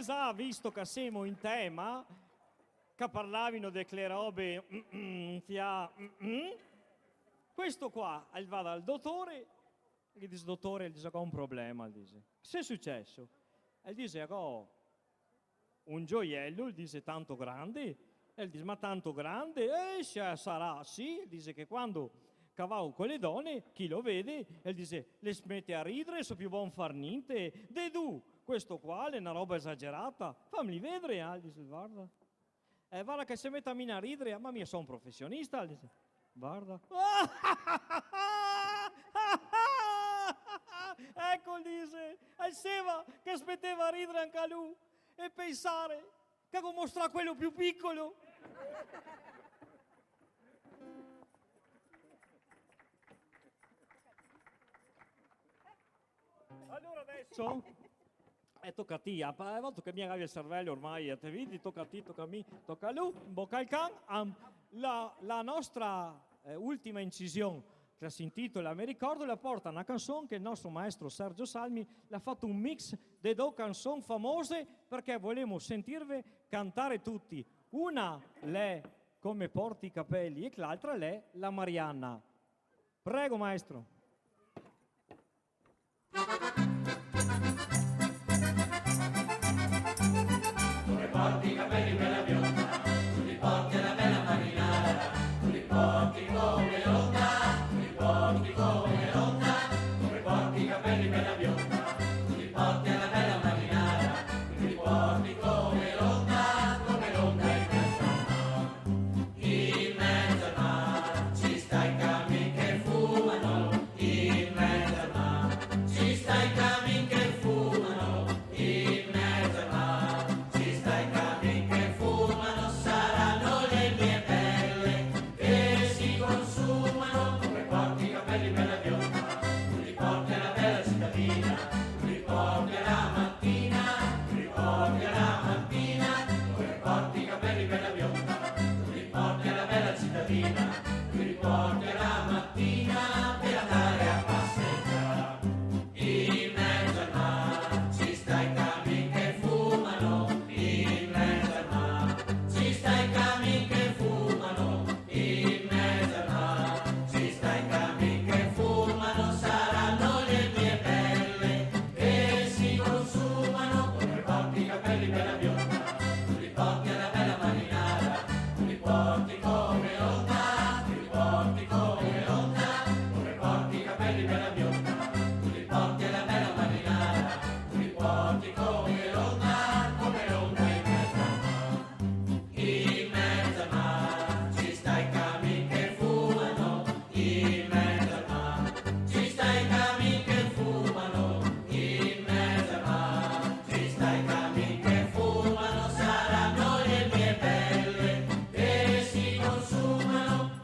Za, visto che semo in tema, che parlavino de clere robe, mm, mm, fià, mm, mm, questo qua, el va dal dotore, el ghe dise: "Dotore", el dise, "go un problema", el dise. "Che xe suceso?" El dise: "Go un gioielo", el dise, "tanto grande". El dise: "Ma tanto grande?" "Eh, sa-, sarà, sì", el dise, "che quando che vago co le done, chi lo vede", el dise, "le se mete a ridere, so più bon far ninte. De du, questo qua l'è na roba esagerata. Fameli vedere", el dise, "varda." "Eh, varda che se meta mi a ridere, ma mi so un profesionista", el dise. "Varda." "Eco", el dise, "el seba che se meteva a ridere anca lu, e pensare che go mostrà quelo più picolo." Alora deso, eh, toca a ti, a pa-, a volte che mi gavi el servelo ormai, eh, te vedi, toca a ti, toca a mi, toca a lu, in boca al can, am, la, la nostra, eh, ultima incisione, che se intitola Me ricordo, la porta na canson che el nostro maestro Sergio Salmi l'à fato un mix de do canson famose, parché volemo sentirve cantare tuti. Una l'è Come porti i capelli e l'altra l'è La Marianna. Prego, maestro. Come porti i capelli, bella bionda, tu li porti alla bella marinara, tu li porti come l'onda, tu li porti come l'onda, come porti i capelli, bella bionda, tu li porti alla bella marinara, tu li porti come l'onda, come l'onda in mezzo al mare. In mezzo al mare ci sta i camion che fumano, in mezzo al mare ci sta i camion che fumano, in mezzo al mare ci sta i camion che fumano, saranno le mie pelle che si consumano, come porti i capelli, bella bionda, tu li porti alla bella cittadina, tu li porti alla mattina, tu li porti alla mattina, come porti i capelli, bella bionda, tu li porti alla bella cittadina, tu li porti alla mattina per andare a passeggiare. In mezzo al mare ci sta i camion che fumano, in mezzo al mare ci sta i camion che fumano, in mezzo al mare ci sta i camion che fumano, saranno le mie pelle che si consumano, come porti i capelli, bella bionda, tu li porti alla bella marinara, tu li porti come l'onda, tu li porti come l'onda, come porti i capelli, bella bionda, tu li porti alla bella marinara, tu li porti come l'onda, come l'onda in mezzo al mare. In mezzo al mare ci sta i camion che fumano, in mezzo al mare ci sta i camion che fumano, in mezzo al mare ci sta i camion che fumano, saranno le mie pelle che si consumano.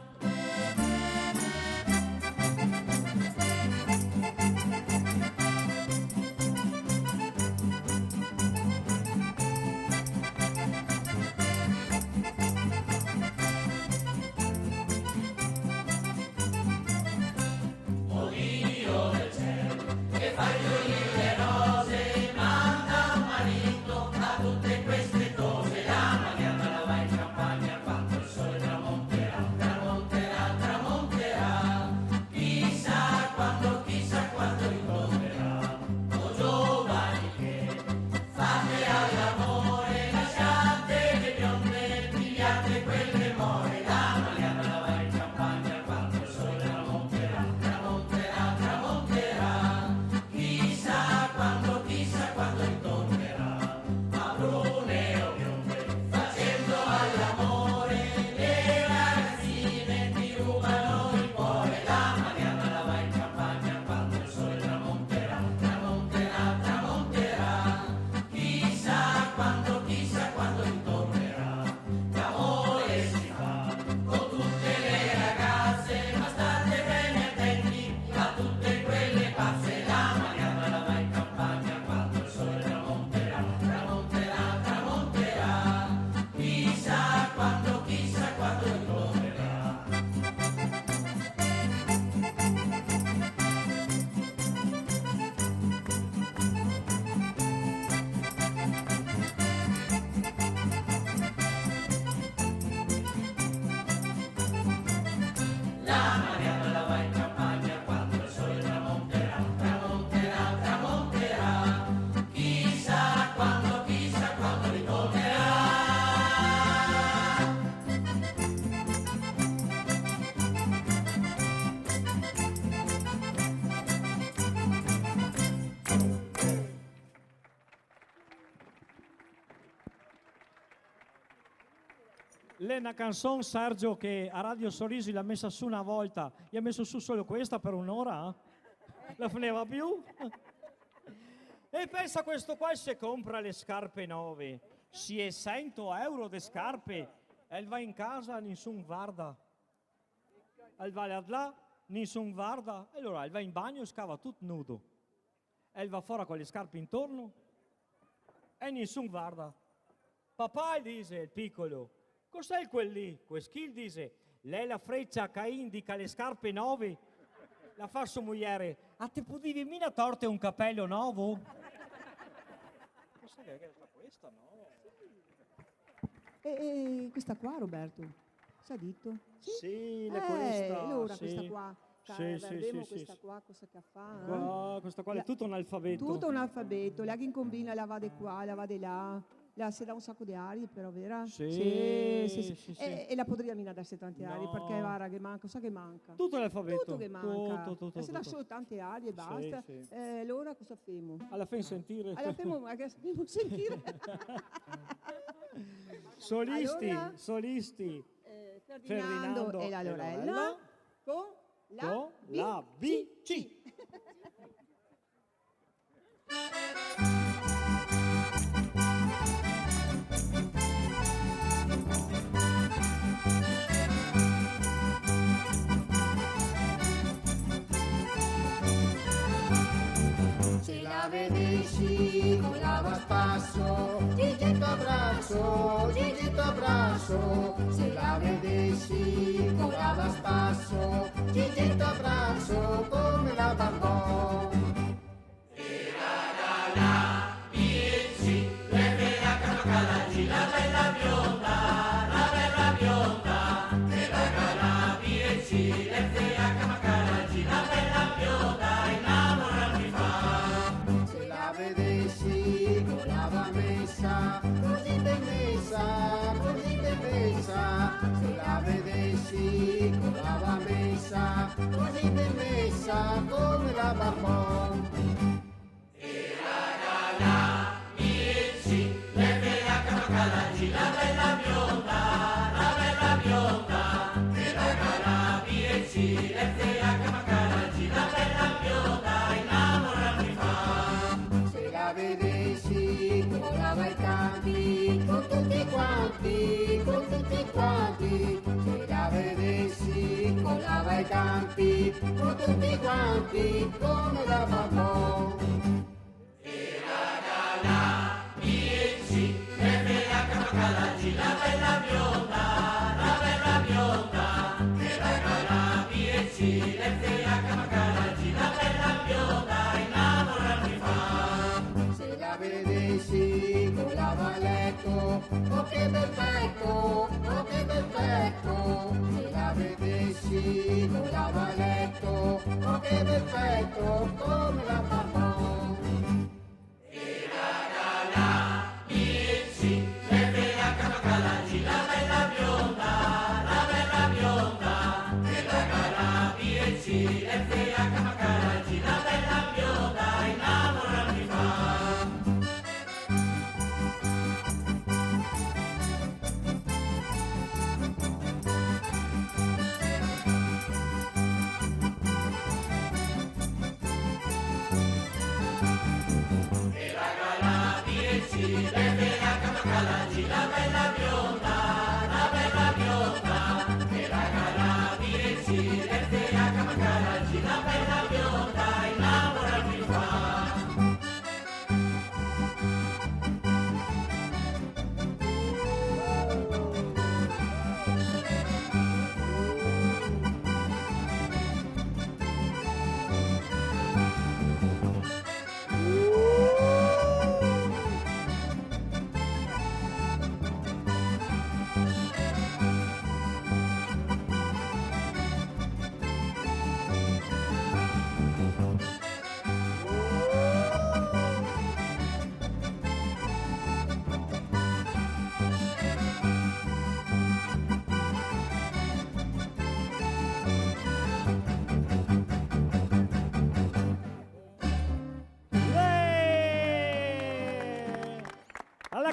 L'è na canson, Sergio, che a Radio Sorisi l'à mesa su na volta, i à meso su solo questa par un'ora, eh? La feneva più. E pensa, questo qua se compra le scarpe nove, siesento euro de scarpe, e el va in casa, nisun varda. El va là, nisun varda, e alora el va in bagno, scava tut nudo. El va fora co le scarpe intorno e nisun varda. "Papà", el dise, el picolo, "cos'è quel lì?" Quel schì el dise: "L'è la frecia che indica le scarpe nove." La fa so muiere: "A te podivi mina torte un capelo novo?" Cos'è che è questa, no? E, e questa qua, Roberto? S'ha dito? Sì? Sì, l'è questa, alora, sì. Questa qua, sì, sì, sì, sì. Questa qua, cosa che fa, eh? Qua, questa qua l'è tuto un alfabeto. Tuto un alfabeto, la che incombina, la va de qua, la va de là, la se dà un saco de arie, però, vera? Sì, sì, sì. E, e la podria mina darse tante arie, parché, varda, che manca, sa che manca? Tuto l'alfabeto. Tuto che manca. Tuto, tuto, tuto. E se dà solo tante arie e basta. Sì, sì. Eh, alora cosa femo? Ala fin sentire. Ala fin, ma che femo sentire? Solisti, solisti. Eh, Ferdinando e la Lorella, co la B C. Se la vedesi co la va a spaso, Gigito braso, Gigito braso, se la vedesi co la va a spaso, Gigito braso, come la bambò. Se la vedesi co la va a mesa, cusì de mesa, cusì de mesa, se la vedesi co la va a mesa, cusì de mesa, come la bambò. Se la vedesi co la va ai canti, co tuti quanti, co tuti quanti, se la vedesi co la va ai canti, co tuti quanti, come la bambò. Se la vedesi co la va a leto, oh che bel peto, oh che bel peto, se la vedesi co la va a leto, oh che bel peto, come la bambò.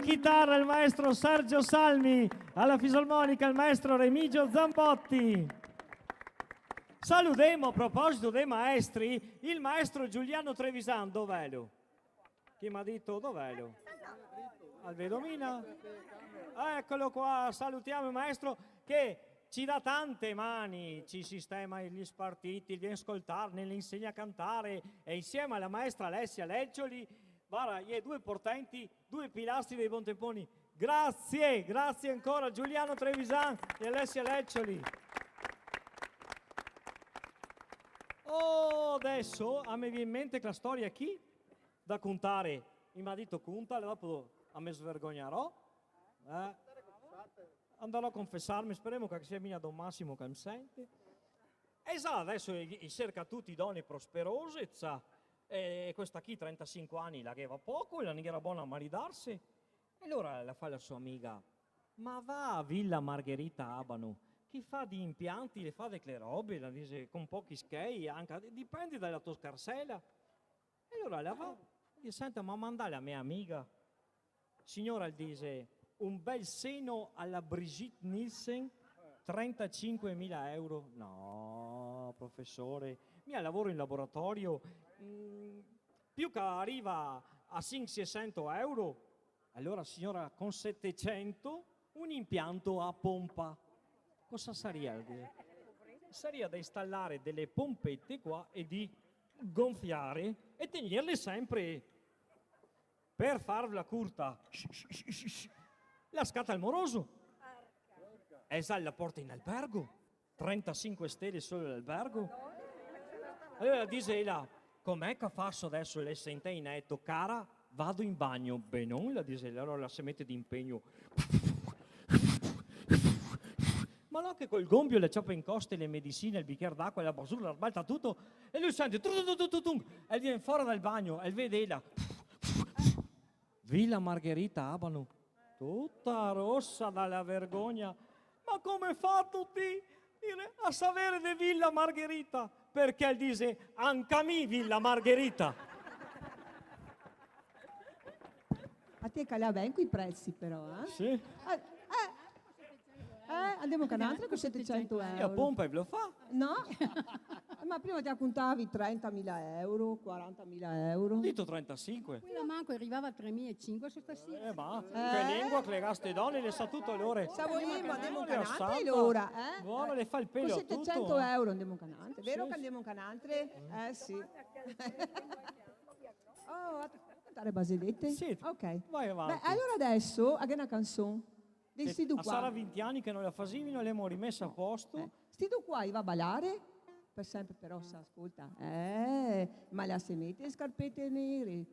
Chitarra il maestro Sergio Salmi, alla fisarmonica il maestro Remigio Zambotti. Saludemo, a proposito dei maestri, il maestro Giuliano Trevisan, dov'è lu? Chi m'ha dito, dov'è lu? Al vedo mia? Eccolo qua, salutiamo il maestro che ci dà tante mani, ci sistema gli spartiti, viene a ascoltarne, le insegna a cantare, e insieme alla maestra Alessia Leccioli, varda, i è due portenti, due pilastri dei Bontemponi. Grazie, grazie ancora Giuliano Trevisan e Alessia Leccioli. Oh, adeso a me vien in mente che la storia chi da contare, i m'ha dito contala, dopo a me svergognarò. Eh? Andarò a confesarme, speremo che sia mia don Massimo che me sente. E sa, adeso i, i serca tuti done prosperose, sa, e questa chi trentasinque ani la gheva poco, la no ghera bona a maridarse. E alora la fa la so amiga: "Ma va a Villa Margherita Abano, che i fa dei impianti, le fa de che robe", la dixe, "con pochi schei, anca, dipende dala to scarsela". E alora la va, dixe: "Senta, ma mandà la me amiga?" Signora, el dixe, un bel seno alla Brigitte Nielsen, trentacinquemila euro. No, profesore, mi lavoro in laboratorio, mm, più che riva a cinque, seicento euro. Alora, signora, con setecento un impianto a pompa. Cosa saria? Saria da installare dele pompete qua e de gonfiare e tegnerle sempre. Per farvela curta, la scata el moroso. E sa, la porta in albergo. Trentasinque stele solo l'albergo. Alora la dixe ela: "Com'è che faso adeso?" Lei senta in leto: "Cara, vado in bagno." "Benon", la dixe ela. Alora la se mete de impegno. Ma no, che col gonfio la ciapa in coste le medisine, el bicer d'acua, la basura, la sbalta tuto, e lu sente tru, tru, tru, tru, tru, e el vien fora dal bagno, e el vede ela. Villa Margherita Abano, tuta rosa dala vergogna. "Ma come fato ti a savere de Villa Margherita?" "Perché", el dixe, "anca mi Villa Margherita." A te cala ben coi presi, però, eh? Sì. Eh, eh. Eh, andemo anca n'altra co setecento euro. E a pompa e ve lo fa? No? Ma prima te contavi trentamila euro, quarantamila euro. Go dito trentasinque. Quela manco rivava a tremila e cinque, so stasera. Eh, ma che lengua che le ga ste done, le sa tuto lore. Sa volemo, andemo anca n'altra, alora, eh? Buona, le fa el pelo a tuto. Co setecento euro andemo anca n'altra. Vero che andemo anca n'altra? Eh, sì. Oh, a cantare barzellete? Sì, ok, vai avanti. Beh, alora adeso, a ghe na canson. Sì, sti du qua. Sarà vinti ani che no la fasevimo, l'emo rimesa a posto. Eh, sti du qua i va a balare? Per sempre però, sa, scolta. Eh, ma la se mete le scarpete nere,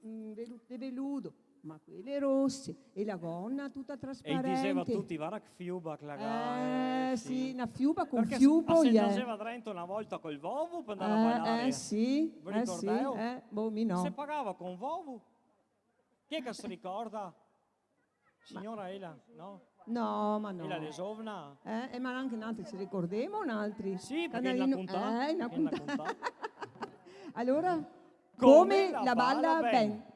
mm, velu-, de veludo, ma quele rose, e la gona tuta trasparente. E i diseva tuti: "Varda che fiuba che la ga", eh, sì, na fiuba con fiubo, eh. Parché se, se ghe gera drento na volta col vovo per andare a balare. Eh, sì, eh, sì, eh, boh, mi no. Se pagava con vovo. Chi xe che se ricorda? Signora ela, no? No, ma no. Ela xe zovena? Eh, eh, ma anca nantri se ricordemo, nantri. Sì, parché la contà. Eh, la contà. Alora, come la bala ben.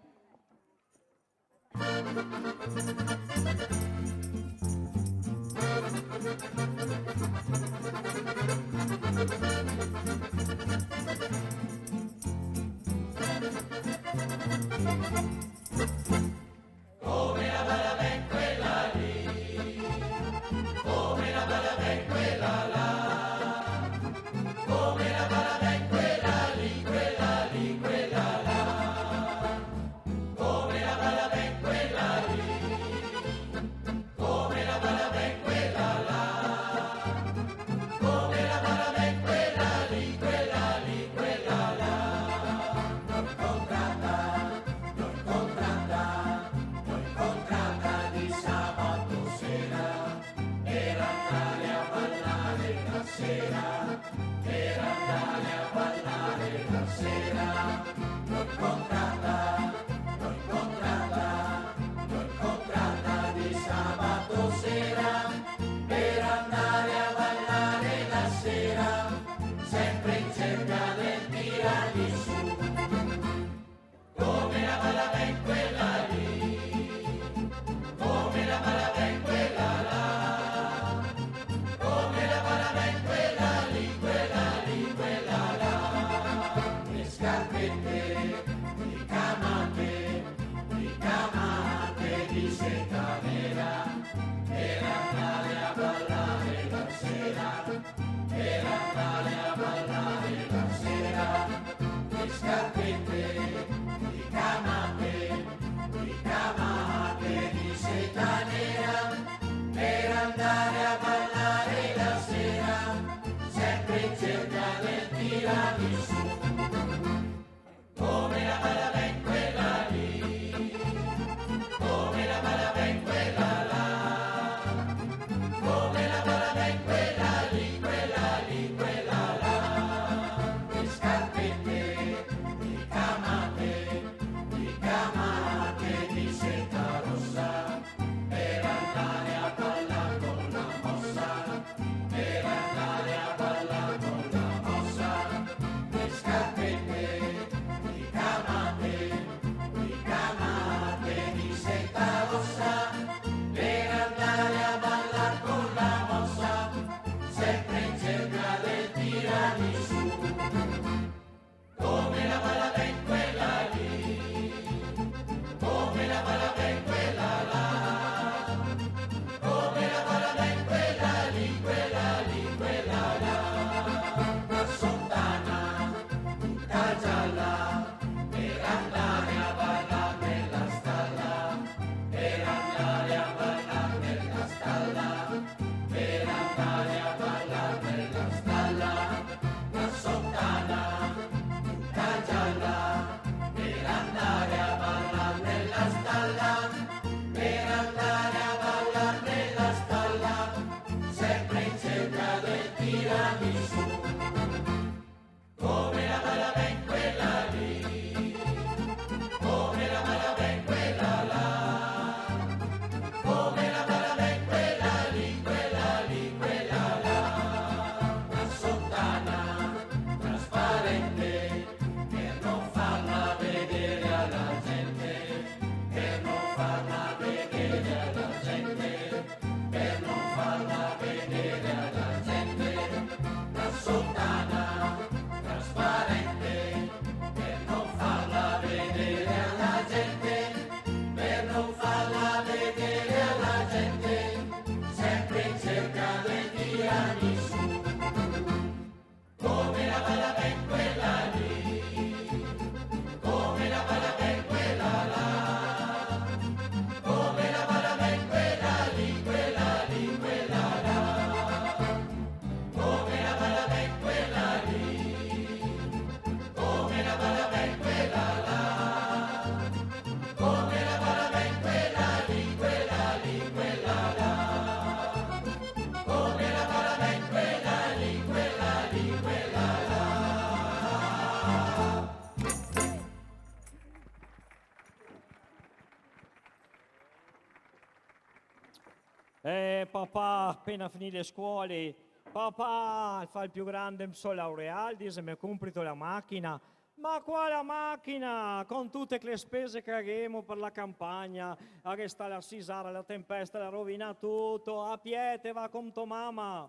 Eh, papà, apena finì le scuole, papà, el fa el più grande, me so laureà, el dixe, me comprito la machina. Ma quala machina? Con tute che spese che ghemo par la campagna, a ghe sta la sisara, la tempesta, la rovina tuto, a pie te va con to mama.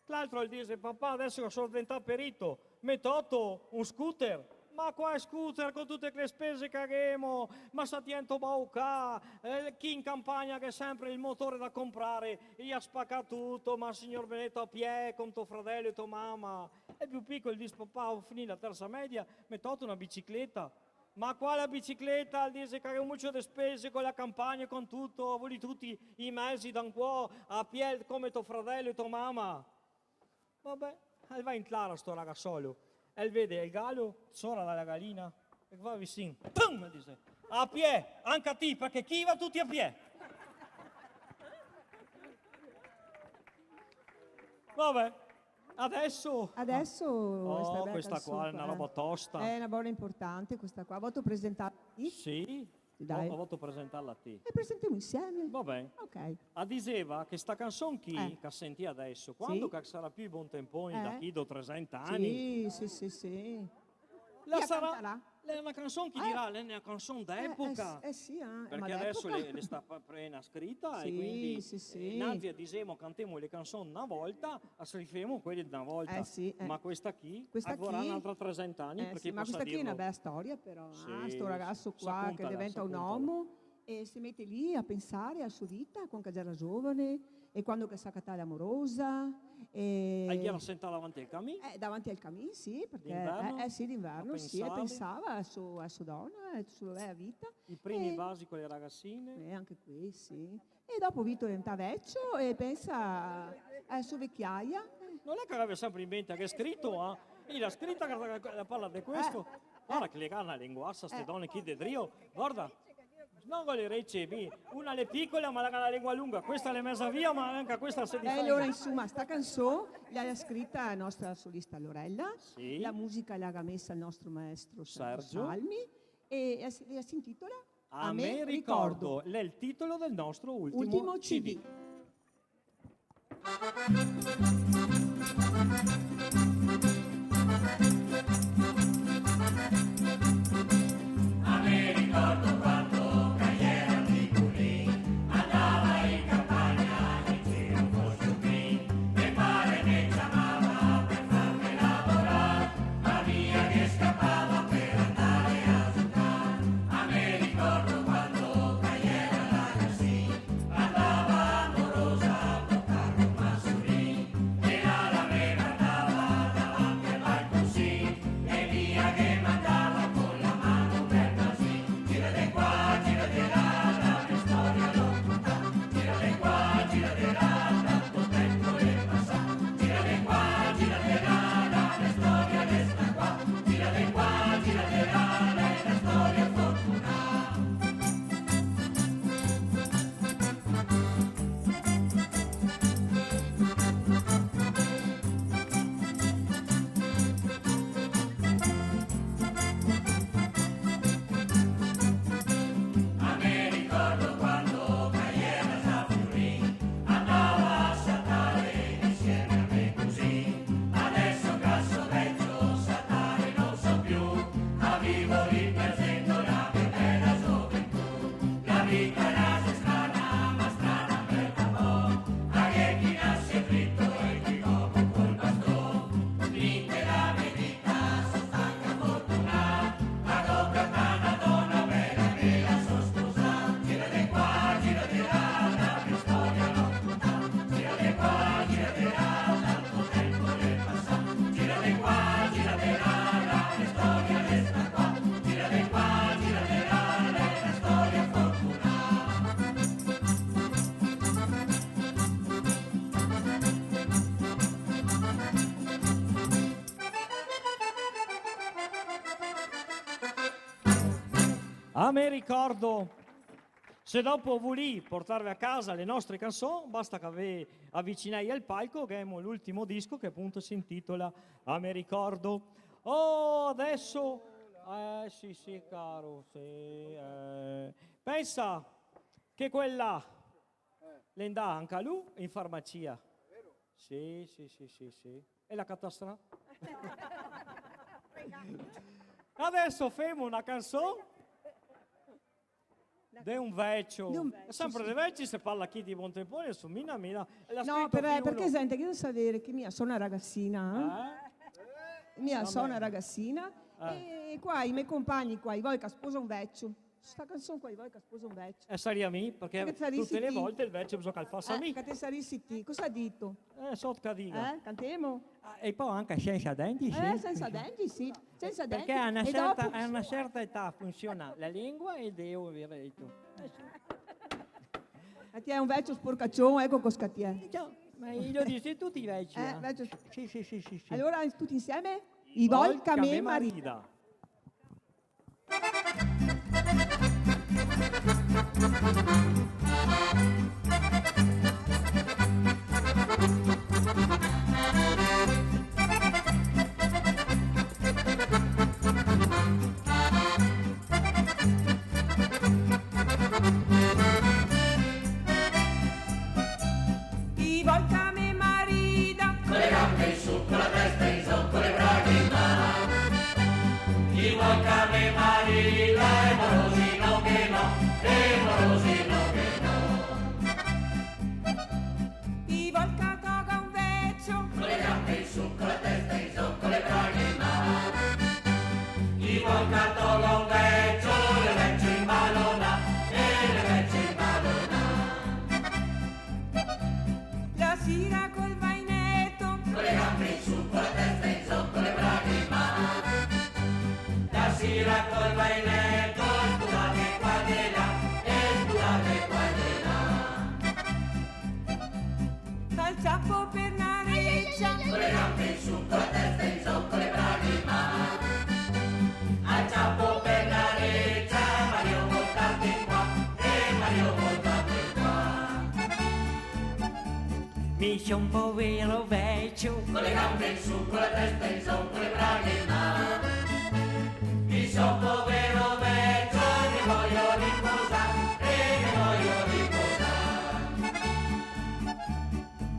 L'altro el dixe, papà, deso che so deventà perito, me toto un scooter. Ma qual scooter con tute che spese che ghemo? Ma sta tien a baucà, eh, chi in campagna che sempre el motore da comprare, i ga spacà tuto, ma signor benedeto, a pie, con to fradelo e to mama. E el più picolo el dixe, papà, go finì la tersa media, me toto na bicicleta. Ma quala bicicleta? El dixe che ghe xe mucio de spese co la campagna, con tuto, volì tuti i mezi da un cuo, a pie come to fradelo e to mama. Vabè, el va in tlara sto ragasolo, el vede el galo, sora la galina, e va visin. Pum! El dixe, a pie, anca ti, parché chi va tuti a pie? Vabè. Adeso... Adeso... Oh, sta bela canson qua, questa qua xe na roba tosta. Xe na bona inportante questa qua. Voto presentarla a ti? Sì. Dai. Vo-, voto presentarla a ti. E presentemo insieme. Va ben. Ok. A diseva che sta canson chi, eh, che sentì adeso, quando, sì, che sarà più i bon tenponi, eh, da chi, do tresenta ani? Sì, sì, sì, sì. La sarà, la xe na canson, chi dirà, la xe na canson d'epoca. Eh, eh, sì, eh, ma d'epoca. Parché adeso le, le sta pa-, apena scrita, e quindi, sì, sì, eh, sì. Nanzi disemo, cantemo le canson na volta, a se rifemo quele de na volta. Eh, sì, eh. Ma questa chi, questa avrà chi, n'altra tresenta ani, eh, parché sì, ma questa chi xe na bela storia, però, ah, sto ragaso qua che deventa un omo, e se mete lì a pensare a so vita, quando che gera giovane, e quando che el s'à catà l'amorosa, e... El gera sentà davanti al camin? Eh, davanti al camin, sì, parché... D'inverno? Eh, eh, sì, d'inverno, sì, e pensava a so, a so dona, a so bela vita. I primi basi co le ragasine? Eh, anca quei, sì. E dopo Vito diventa vecio e pensa a so veciaia. No xe che gaveva sempre in mente che ga scrito, eh? El ga scrito che, che, che parla de questo. Eh. Varda che le ga na lenguasa ste done chi de drio, varda. No, go le rece, mi, una l'è picola, ma la ga na lengua lunga, questa l'è meza via, ma anca questa se difende. E alora, insoma, sta canson la ga scrita la nostra solista Lorella, sì, la musica la ga mesa el nostro maestro Sergio Salmi, e la si, la s'intitola A me ricordo, l'è el titolo del nostro ultimo C D. A me ricordo. Se dopo volì portarve a casa le nostre canson, basta che ve avicinei al palco, che ghemo l'ultimo disco che apunto se intitola A me ricordo. Oh, adeso, eh, sì, sì, caro, sì, eh. Pensa che quel là, L'è ndà anca lu in farmacia. Sì, sì, sì, sì, sì. E l'à catà stra-. Adeso femo na canson de un vecio. De un vecio, sempre sì. De veci se parla chi de bon tempo, nesuni, mina, mina. E l'à scrito chi uno? No, però, parché senti, che devi sapere che mi so na ragazzina, eh? Eh? Mi so na ragazzina, eh, e qua i me compagni qua, i vol che sposa un vecio. Sta canson qua, i vol che sposa un vecio. Eh, saria mi, parché tute le volte el vecio bisogna che el fasa mi. Eh, che te sarisi ti. Cosa dito? Eh, so che diga. Eh, cantemo? Ah, e po anca sensa denti, sì. Eh, sensa denti, sì. Sensa denti. Parché a na certa, a na certa età funsiona la lengua e el deo, vero? Eh, sì. E ti xe un vecio sporcacion, eco cosa che ti xe. Eh, già, ma i lo dise tuti i veci, eh? Eh, vecio. Sì, sì, sì, sì, sì. Alora, tuti insieme? I vol che me marida. I vol che me marida. Co le gambe in su, co la testa in zo, co le braghe in man. I vol che me marida, e morosi no che no, e morosi no che no. I vol che toga un vecio. Co le gambe in su, co la testa in zo, co le braghe in man. I vol che toga un vecio, le vece in balona, e le vece in balona. La sira col vaineto. Co le gambe in su, co la testa in zo, co le braghe in man. La sira col vaineto, sputate qua e là, e sputate qua e là. Al ciapo per na recia. Co le gambe in su, co la testa in zo, co le braghe in man. Al ciapo per na recia, Mario, voltate qua, e Mario, voltate qua. Mi son un povero vecio. Co le gambe in su, co la testa in zo, co le braghe in man. Mi son un povero vecio, me vojo riposar, e me vojo riposar.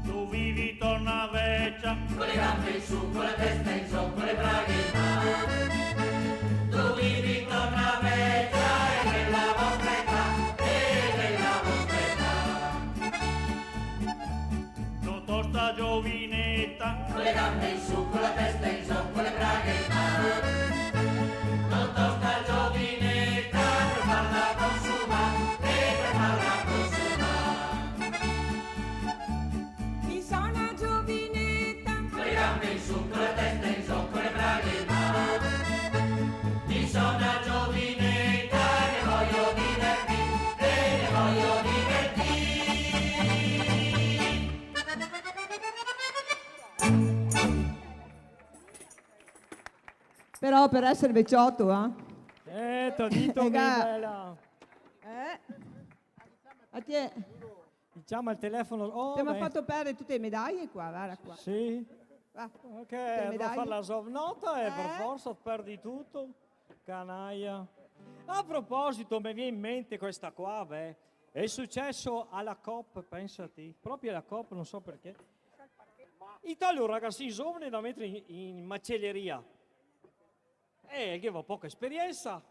Dove vivi torna vecia. Co le gambe in su, co la testa in zo, co le braghe in man. Dove vivi torna vecia, e nela vostra età, e nela vostra età. Totò sta giovineta. Co le gambe in su, co la testa in zo, co le braghe in man. Totò sta giovineta, par farla consumar, e par farla consumar. Mi son na giovineta. Co le gambe in su, co la testa in zo, co le braghe in man. Mi son na giovineta, me vojo divertir, e me vojo divertir. Però per esser vecioto, eh? Eh, t'ho dito, eh, che bella. Eh? A ti è... Mi ciama el telefono. Oh, te m'ha fato perdere tute le medaie qua, varda qua. Sì? Va. Ok, devo far la sovnota e per forsa perdi tuto. Canaia. A proposito, me vien in mente questa qua, beh. Xe suceso a la COP, pensa ti. Proprio a la COP, no so parché. I toglie un ragasin zovane da meter in, in maceleria. E el gaveva poca esperiensa.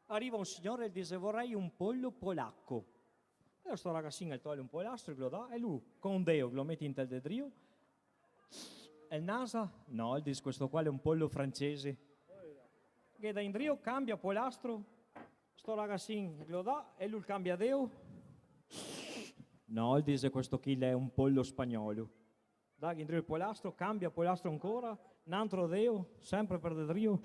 Ariva un signor e el dixe: "Vorei un polo polaco." E sto ragasin el toglie un polastro, el ghe lo dà, e lu, co un deo, el ghe lo mete inte el dedrio, el nasa: "No", el dixe, "questo qua l'è un polo francese." Ghe dà indrio, cambia polastro, sto ragasin el ghe lo dà, e lu el cambia deo. "No", el dixe, "questo chi l'è un polo spagnolo." Daghe indrio el polastro, cambia polastro ancora, n'antro deo, sempre per dedrio.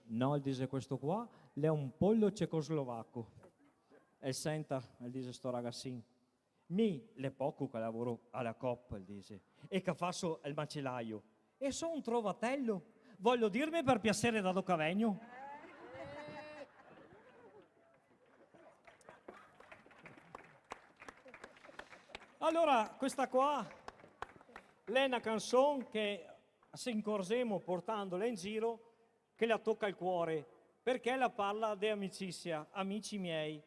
"No", el dixe, "questo qua l'è un polo cecoslovaco." El senta, el dixe sto ragasin: "Mi l'è poco che lavoro a la COP", el dixe, "e che faso el macelaio. E so un trovatello. Vojo dirme per piaser da do che vegno?" Alora, questa qua l'è na canson che se incorzemo portandola in giro, che la toca el cuore, parché la parla de amicisia, amici miei.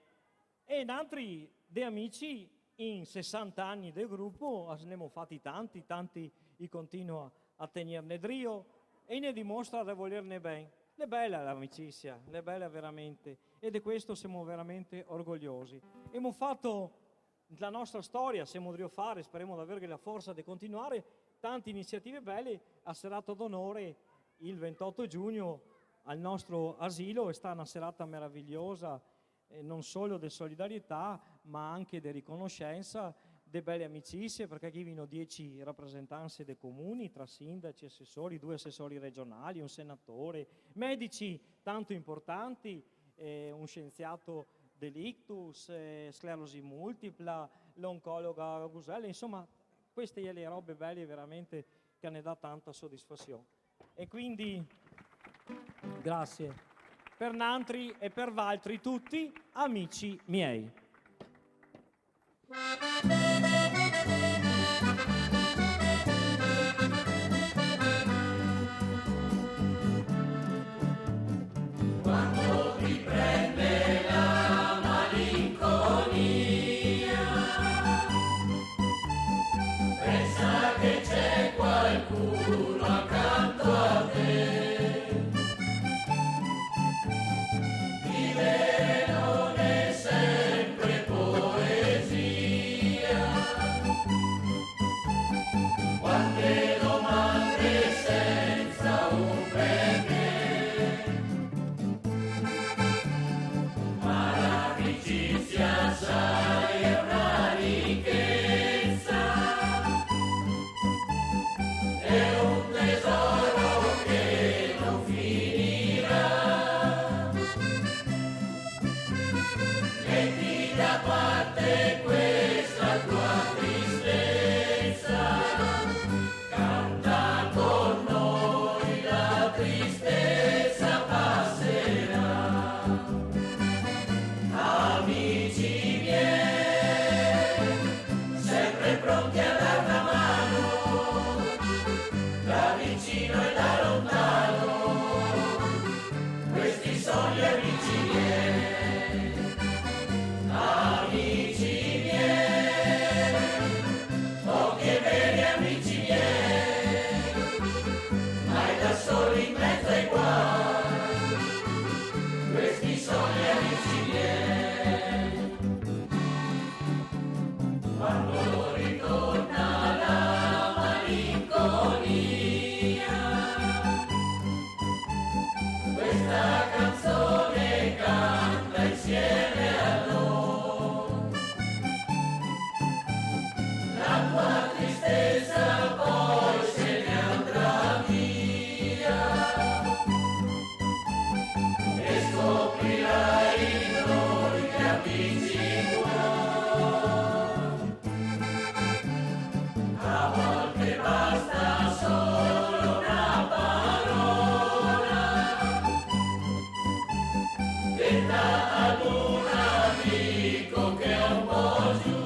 E nantri de amici In sesanta ani de grupo, a se n'emo fati tanti, tanti i continua a tegnerne drio e i ne dimostra de volerne ben. L'è bela l'amicisia, l'è bela veramente, e de questo semo veramente orgogliosi. Emo fato, nte la nostra storia, semo drio fare, speremo de averghe la forsa de continuare, tante iniziative bele. A serata d'onore, el ventoto giugno, al nostro asilo, xe stà na serata meravigliosa, eh, no solo de solidarietà, ma anche de riconoscensa, de bele amicisie, parché ghe vino diese rapresentanse de comuni, tra sindaci, asesori, due asesori regionali, un senatore, medici tanto importanti, eh, un scienziato de l'ictus, eh, sclerosi multipla, l'oncologa Gusella, insoma, queste xe le robe bele veramente che ne dà tanta sodisfasion. E quindi, grasie. Per nantri e per valtri tuti, amici miei. Quando ti prende la malinconia, pensa che c'è qualcuno accanto a te. Vivere non è sempre poesia. Quante domande senza un perché. Ma l'amicizia, sai, è una ricchezza, è un tesoro che non finirà. Metti da parte questa tua tristezza, canta con noi, la tristezza passerà. Amici miei, sempre pronti a dare una mano, da vicino e da lontano, questi sono gli amici miei. Amici miei, pochi e veri amici miei, mai da soli in mezzo ai guai, questi sono gli amici miei. Quando ritorna la malinconia, questa canzone canta insieme a noi. La tua tristezza poi se ne andrà via e scoprirai in noi gli amici tuoi. A volte basta solo una parola detta ad un amico che è un po' giù.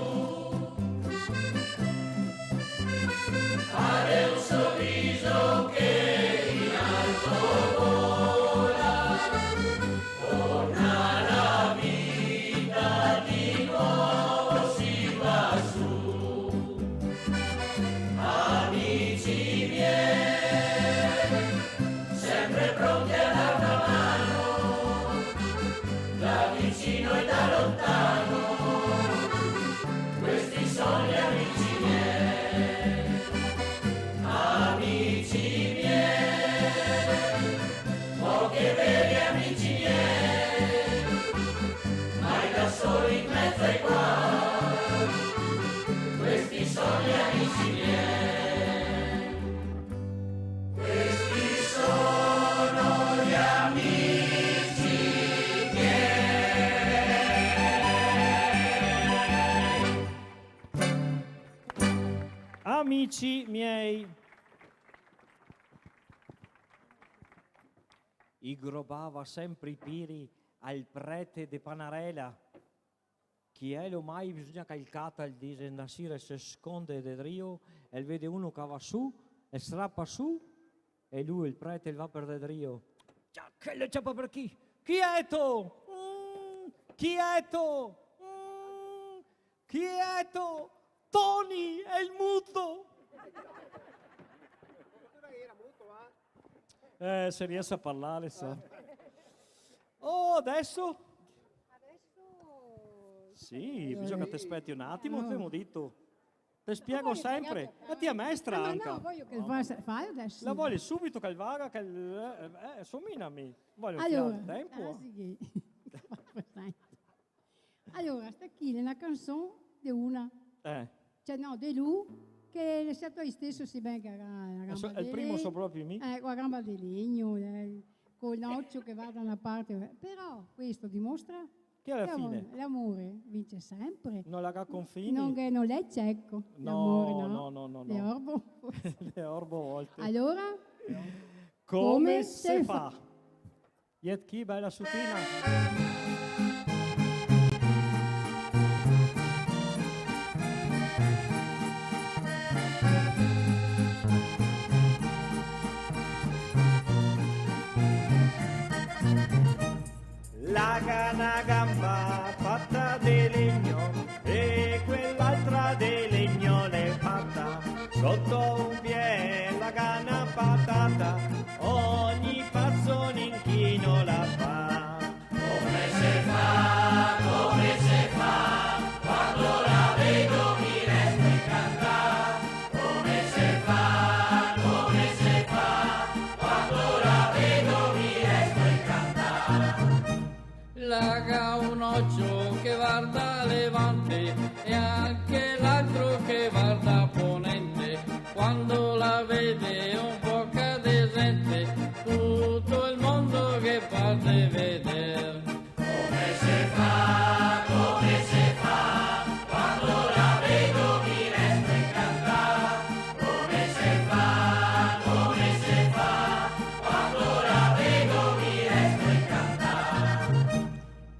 Fare un sorriso che in alto vola, torna la vita, di nuovo si va su. Amici miei, sempre pronti a dare una mano, da vicino e da lontano, questi sono gli amici miei. Amici miei, pochi e veri amici miei, mai da soli in mezzo ai guai, questi sono gli amici miei. Questi sono gli amici miei. Amici miei. I grobava sempre i piri al prete de Panarela. Chi elo mai bisogna che el cata, el dise, na sira el se sconde de drio, el vede uno che va su, el strapa su, e lu, el prete, el va per de drio. Cià, che el ciapa per chi? Chi eto? Mm, chi eto? Mm, chi Eto, Toni, xe el muto! Eh, se riese a parlar, so. Oh, deso? Adeso... Sì, bisogna che te speti un atimo, no. Gavemo dito. Te spiego sempre. Ma ti a maestra anca. Ma no, vojo che fa, fa adeso. La vojo subito che el vaga, che el, eh, eh, sominami. Vojo el tempo. Alora, ah, sì. Alora, sta chi xe na canson de una. Eh. Cioè, no, de lu, che xe stato lo steso, seben che el ga na gamba de legno. El primo so proprio mi. Eh, co la gamba de legno, eh, col ocio che varda da na parte, eh. Però questo dimostra che ala fine l'amore vince sempre. No la ga confini. No, che no l'è ceco, l'amore, no? No, no, no, no. L'è orbo. L'è orbo a volte. Alora, come se fa? Come se fa? Iet chi, bela sutina. La ga na gamba fata de legno e quel'altra de legno l'è fata. Soto un pie la ga na patata, ogni paso un inchino la fa. Come se fa, come se fa, quando la vedo mi resto incantà. Come se fa, come se fa, quando la vedo mi resto incantà. La ga un ocio che varda a levante e anca l'altro che varda a ponente. Quando la vede un poca de zente, tuto el mondo ghe par de veder. Come se fa, come se fa, quando la vedo mi resto incantà. Come se fa, come se fa, quando la vedo mi resto incantà.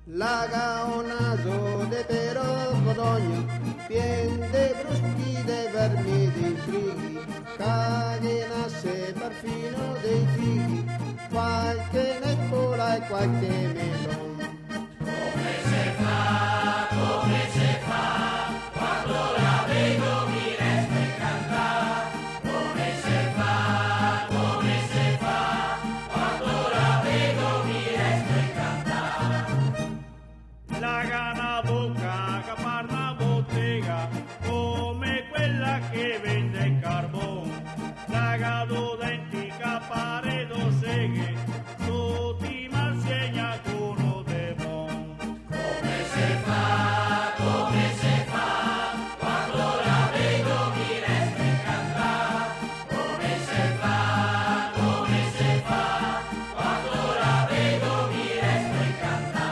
La ga un naso de perocodogno, pien de bruschi, de vermi, de intrighi, ca ghe nase parfino dei fighi, qualche nepola e qualche melon. Come se fa, come se fa, quando la vedo mi resto incantà. Come se fa, come se fa, quando la vedo mi resto incantà. La ga na boca che par na botega, come quela che vende el carbon. La ga do denti che pare do seghe, tuti mal segna, cuno de bon. Come se fa, come se fa, quando la vedo mi resto incantà. Come se fa, come se fa, quando la vedo mi resto incantà.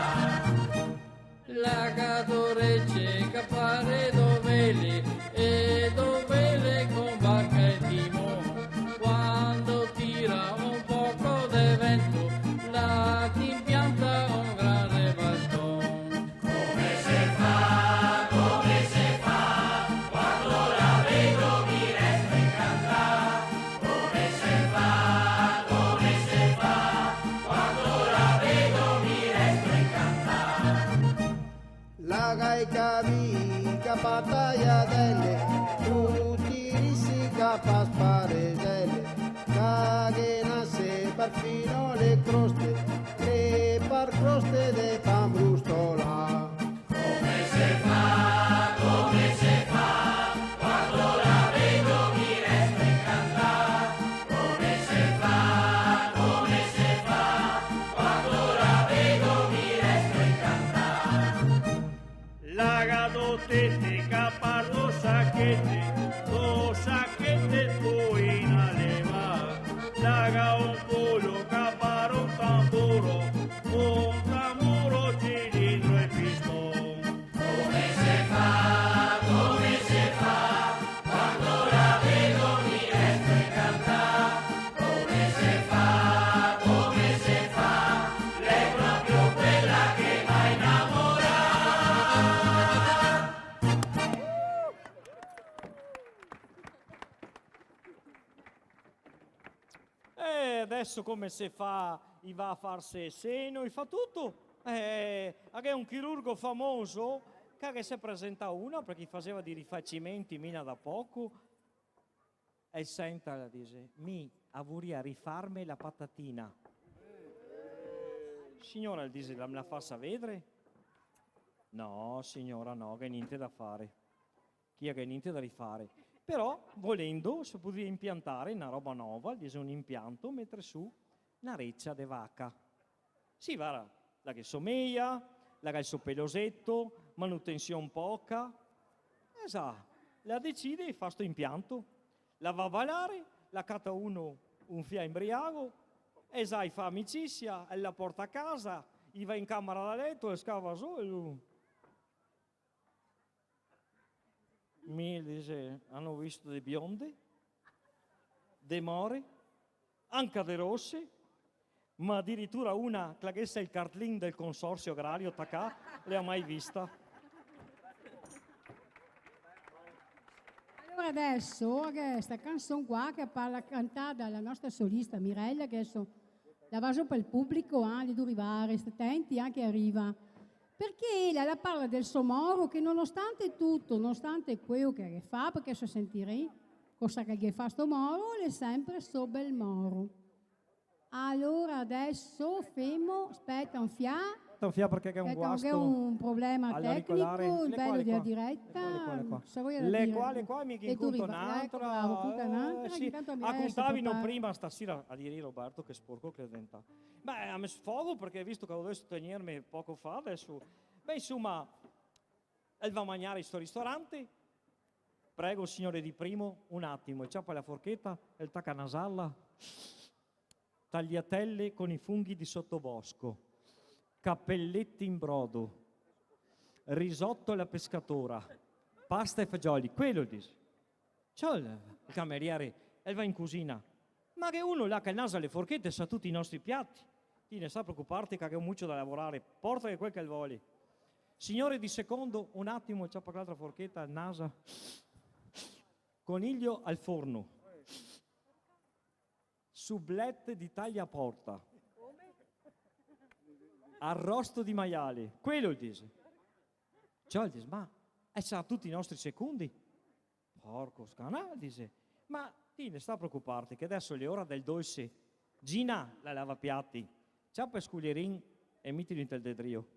La ga do rece che pare do vele, e do vele con barca e timon. Quando tira un poco de vento, la te impianta un gran rebalton. Come se fa, come se fa, quando la vedo mi resto incantà. Come se fa, come se fa, quando la vedo mi resto incantà. La ga i cavei che par tajadele, tuti risi che par sparesele, ca ghe nase parfino le croste, le par croste de pan brustolà. Come se fa, come se fa, quando la vedo mi resto incantà. Come se fa, come se fa, quando la vedo mi resto incantà. La ga do tete che par do sachete, do sachete po in leva. La ga un colo che par un tamburo, un tamburo, cilindro e piston. Come se fa, come se fa, quando la vedo mi resto incantà. Come se fa, come se fa, l'è proprio quela che m'ha inamorà. E deso come se fa? I va a farse el seno, i fa tuto. Eh, ghe xe un chirurgo famoso Che ghe se presenta una, parché i faseva dei rifacimenti mina da poco, e senta, la dixe: "Mi a voria rifarme la patatina." "Siora," el dixe, "la me la fasa vedare?" "No, siora, no, ghe xe gnente da fare. Chi ghe xe gnente da rifare. Però, volendo, se podaria inpiantare na roba nova," el dixe, "un inpianto, metare su na recia de vaca." "Sì, varda, la ghe someja, la ga el so peloseto, manutension poca." E za, la decide e fa sto inpianto. La va a balare, la cata uno un fià inbriago, e za, i fa amicisia, el la porta a casa, i va in camera da leto, el scava zo e lu: "Mi," dixe, "a n'ò visto de bionde, de more, anca de rose, ma adiritura una che la ghese el cartlin del consorsio agrario tacà, l'ò mai vista." Alora deso, che sta canson qua che parla, cantà da la nostra solista Mirella, che deso la va zo pel publico, eh, le dovì rivare, sté tenti, eh, che riva. Parché ela la parla del so moro che nonostante tuto, nonostante queo che el fa, parché se sentirì cosa che el ghe fa sto moro, l'è sempre so bel moro. Alora deso femo, speta un fià. Speta un fià parché ghe xe un guasto. Speta, ghe xe un problema tecnico, el bel dela direta. L'è qua, l'è qua. L'è qua, l'è qua, mi che conto n'altra. Eco, bravo, conta n'altra, eh, sì. Intanto mi... A contavino prima, stasera, a dire Roberto che sporco che l'è deventà. Beh, me sfogo parché, visto che go dovuto sostenimerme poco fa, deso... Beh, insoma, el va a magnare in sto ristorante. "Prego, signore Di Primo, un attimo." El ciapa la forcheta, el taca a nasarla. "Tagliatelle con i funghi di sottobosco, cappelletti in brodo, risotto alla pescatora, pasta e fagioli." "Quelo," el dixe. Ciò, el, el cameriere, el va in cusina. "Ma ghe xe uno là che nasa le forchete e sa tuti i nostri piati." "Ti ne sta preocuparte, che ghe xe un mucio da lavorare, portaghe quel che el vol." "Signore di secondo, un attimo," el ciapa l'altra forcheta, nasa. "Coniglio al forno, sublette di tagliaporta, arrosto di maiale." "Quelo," el dixe. Ciò, el dixe: "Ma, eh, sa tuti i nostri secondi." "Porco scanà," el dixe, "ma ti ne sta preocuparte che deso l'è ora del dolse. Gina, la lavapiati, ciapa el scuglierin e mitilo inte el dedrio."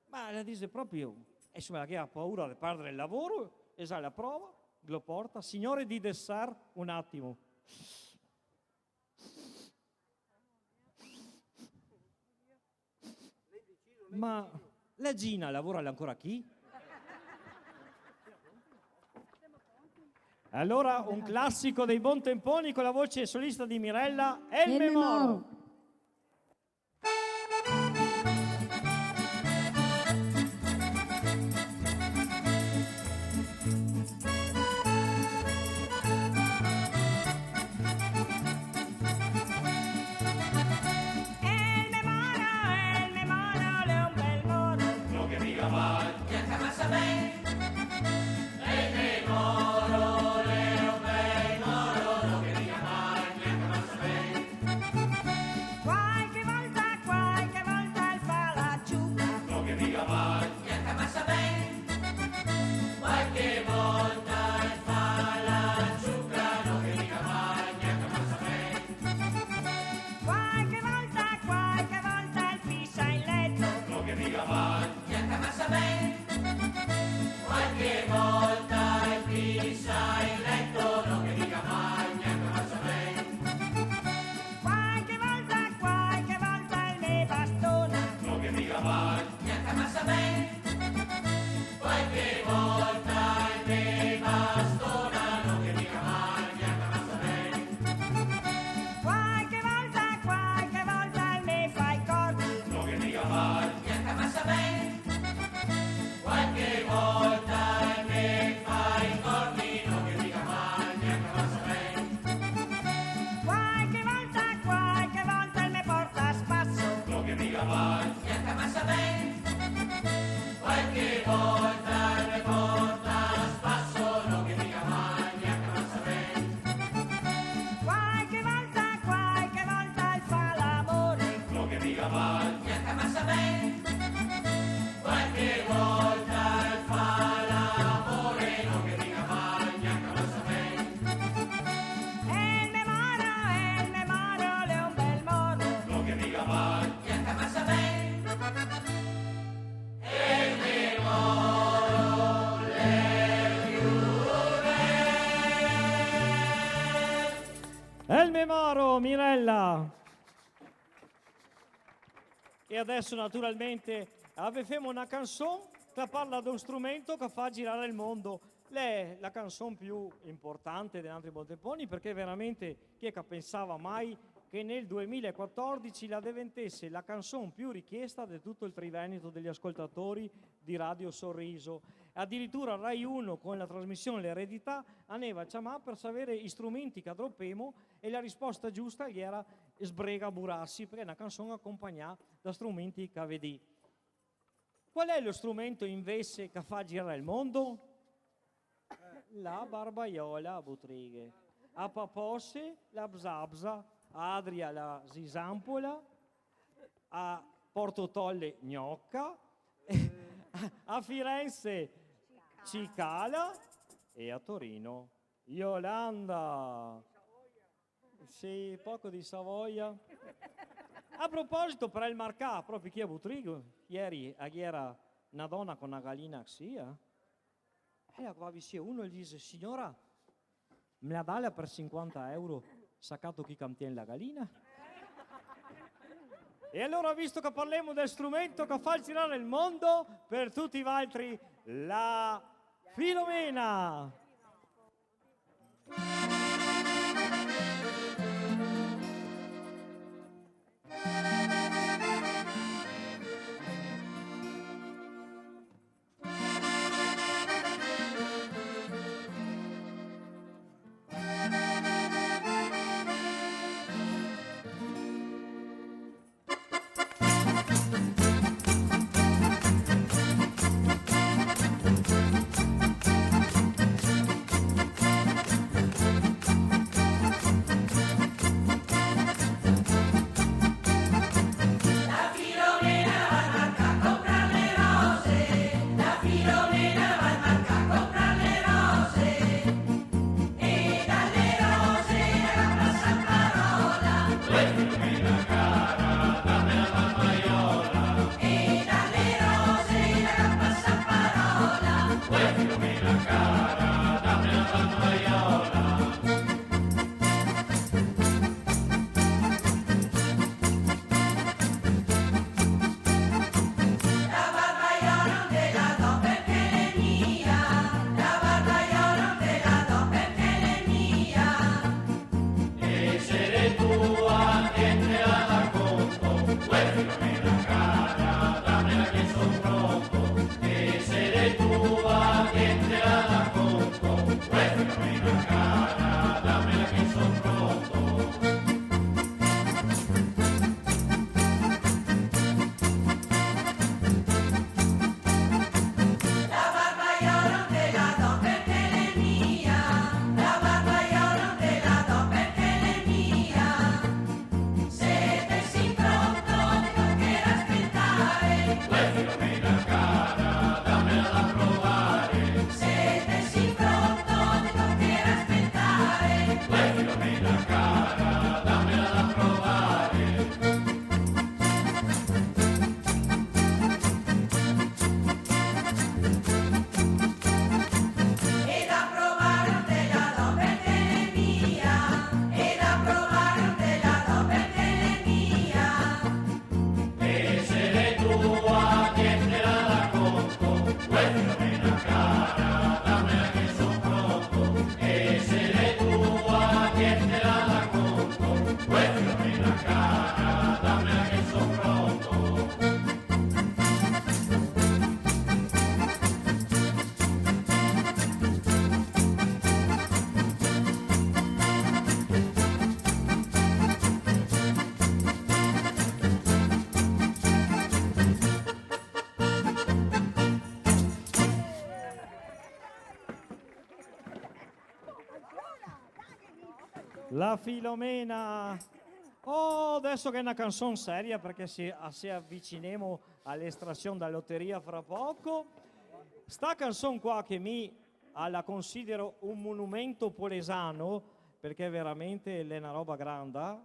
Ma la dixe proprio, e insoma, la gavea paura de perdare el lavoro, e za la prova, lo porta: "Signore di dessert, un attimo." "Ma la Gina lavora ancora chi?" Alora, un classico dei bon temponi con la voce solista di Mirella, El me moro. El me moro, el me moro, l'è un bel moro. No ghe diga mai, gnanca masa ben. El me moro, l'è un bel moro, no ghe diga mai, gnanca masa ben. E adeso, naturalmente, ve femo na canson che parla de un strumento che fa girare el mondo. L'è la canson più inportante de Nantri Bontemponi, parché veramente chi xe che pensava mai che nel duemilaquatordici la deventese la canson più richiesta de tuto el Triveneto degli ascoltatori di Radio Sorriso? Adiritura Rai Uno, con la trasmision L'Eredità, aneva a ciamar par saver i strumenti che dropemo, e la risposta giusta gera Sbrega Burasi, parché xe na canson acompagnà da strumenti che vedì. Qual è lo strumento invese che fa girare el mondo? La barbaiola, a Butrighe. A Papose, la bzabza, a Adria, la zisampola, a Porto Tolle, gnoca, a Firenze, cicala, e a Torino, Iolanda. Sì, poco di Savoia. A proposito, par el marcà, proprio chi a Butrigo, ieri a gera na dona con na galina, sì, eh? E la va visin uno e ghe dixe: "Signora, me la dala par sinquanta euro, sacato chi che tien la galina?" E alora, visto che parlemo del strumento che fa girare el mondo, par tuti valtri, la Filomena! La Filomena. Oh, deso che xe na canson seria, parché se, se avicinemo a l'estrasion da loteria fra poco. Sta canson qua che mi, ah, la considero un monumento polesano, parché veramente l'è na roba granda,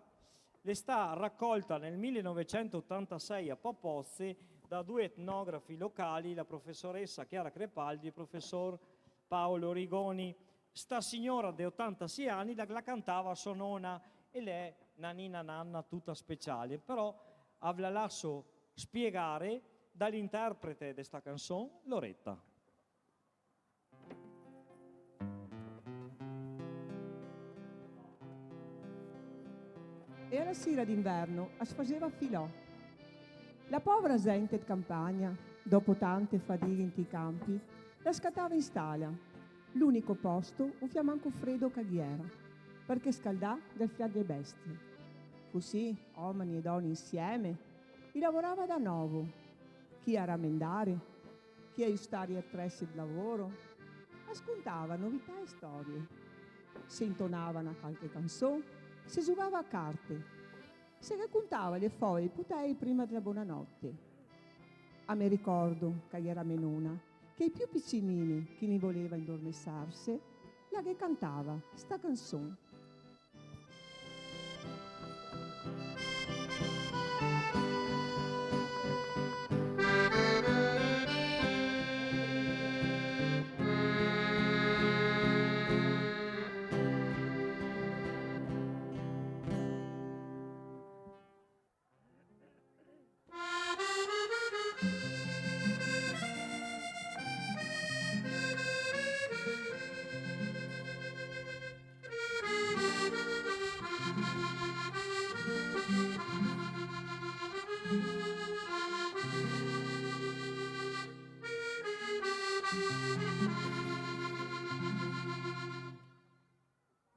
l'è sta racolta nel mile novecento otantasei a Papoze da due etnografi locali, la profesoresa Chiara Crepaldi e el profesor Paolo Rigoni. Sta siora de otantasei ani la, la cantava a so nona, e l'è na nina nana tuta speciale, però a ve la laso spiegare da l'interprete de sta canson, Loretta. E a la sira d'inverno as faseva filò. La povera zente de campagna, dopo tante fadighe inte i campi, la scatava in stala, l'unico posto un fià manco fredo che ghe iera, parché scaldà dal fià de bestie. Cusì, omeni e done insieme, i lavorava da novo, chi a ramendare, chi a iustare i atresi de lavoro, a scontava novità e storie, se intonava na calche canson, se zugava a carte, se racontava le foe ai putei prima de la bonanote. A me ricordo che a iera me nona, che i più picinini che no voleva indormesarse, la ghe cantava sta canson.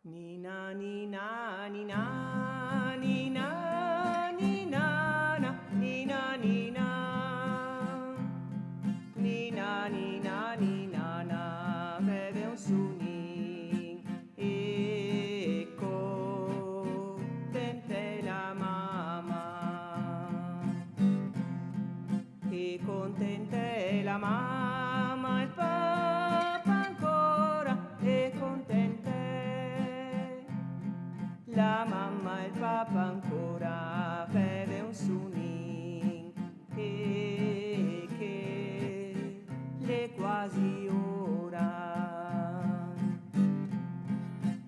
Nina, nina, nina, nina, nina, na, nina, nina. Nina, nina, nina, na, feve un sonin, e contente la mama. E contente la mama, el papa ancora, e contente la mama, el papa ancora, feve un sonin, e che l'è quasi ora.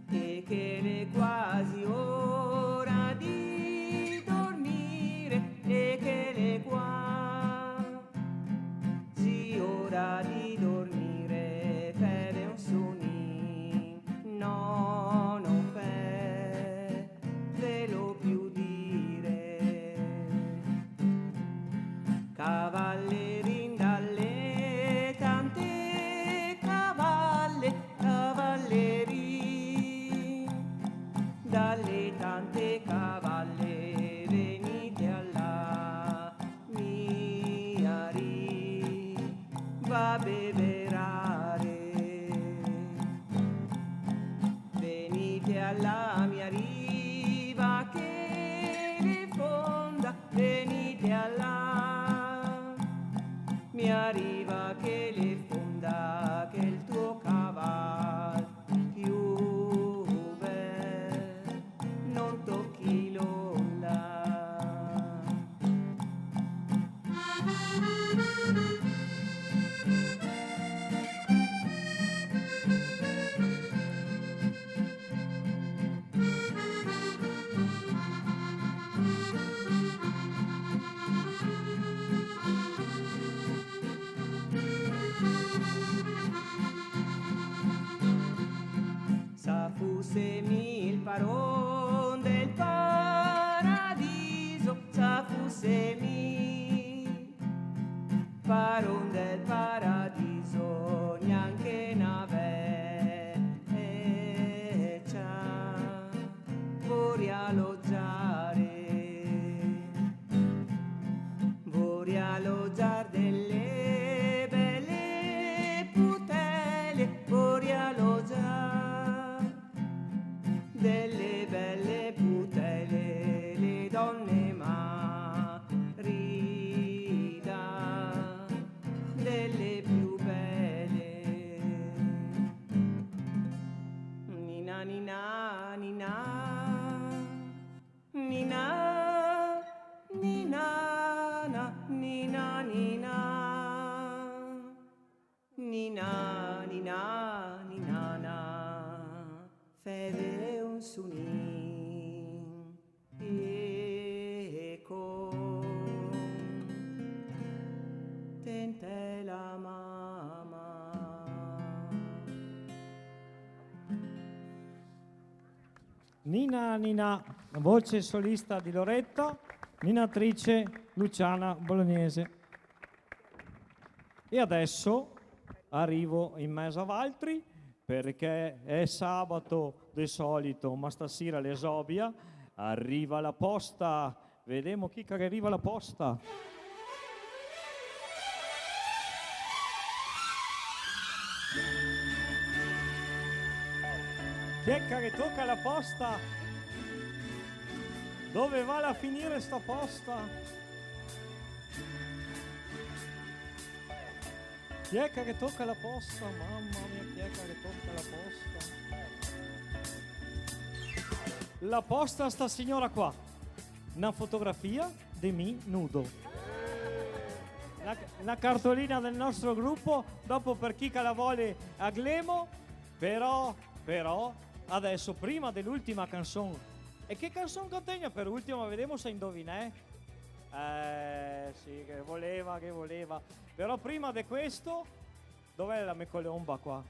E che l'è quasi ora di dormire, e che l'è quasi ora di dormire, feve un sonin, no, no fevelo più dire. Cavalerin, dalle tante cavale, cavalerin, dalle tante cavale, venite a la mia riva a beverare. Venite a la mia riva che l'è fonda, venite a la mia riva che l'è fonda, che el tuo caval più bel non tochi l'onda. S'a fuse mi el paron del paradiso, s'a fuse mi paron del paradiso, gnanca na vecia voria alogiare. Voria alogiar dele bele putele, voria alogiar dele bele putele, le done marida dele più bele. Nina, nina, nina. Nina, nina, na, nina, nina. Nina, nina, nina, na, feve un sonin. E contente Nina Nina, voce solista di Loretta, Nina Trice, Luciana Bolognese. E adesso arrivo in mezzo a valtri, perché è sabato de solito, ma stasera l'è zobia, arriva la posta. Vedemo chi che riva la posta. Chi è che toca la posta? Dove va a finire sta posta? Chi è che toca la posta? Mamma mia, chi è che toca la posta? La posta sta signora qua. Na fotografia de mi nudo. Na, na cartolina del nostro grupo, dopo per chi che la vole a glemo, però, però, adesso, prima dell'ultima canzone, e che canzone che tegno per ultima? Vedemo se indovinè. Eh, sì, che voleva, che voleva. Però prima de questo, dov'è la me colomba qua?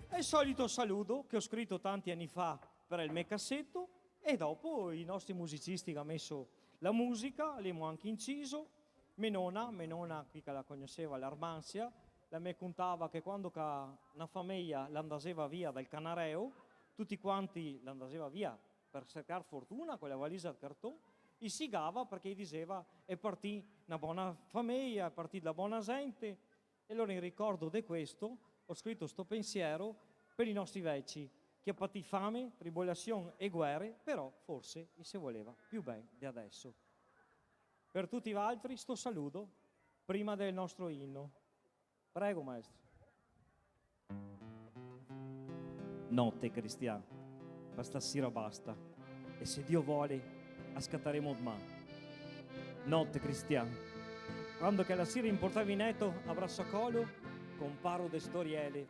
È il solito saluto che ho scritto tanti anni fa per il me caseto, e dopo i nostri musicisti che ha messo la musica, l'emo anche inciso. Me nona, me nona, chi che la conoseva, l'Armanzia, la me contava che quando che na fameia l'andaseva via dal Canareo, tuti quanti l'andaseva via per cercar fortuna co la valisa de carton, i sigava perché i diseva: "È partì na bona fameia, è partì la bona gente". E alora in ricordo de questo ho scritto sto pensiero per i nostri veci, che ha patì fame, tribolazion e guere, però forse i se voleva più ben de adesso. Per tuti valtri sto saluto prima del nostro inno. Prego, maestro. Note, Cristian, per stasera basta. E se Dio vole, a scataremo doman. Note, Cristian, quando che la sera in Porta Vineto, a brasacolo, comparo de storiele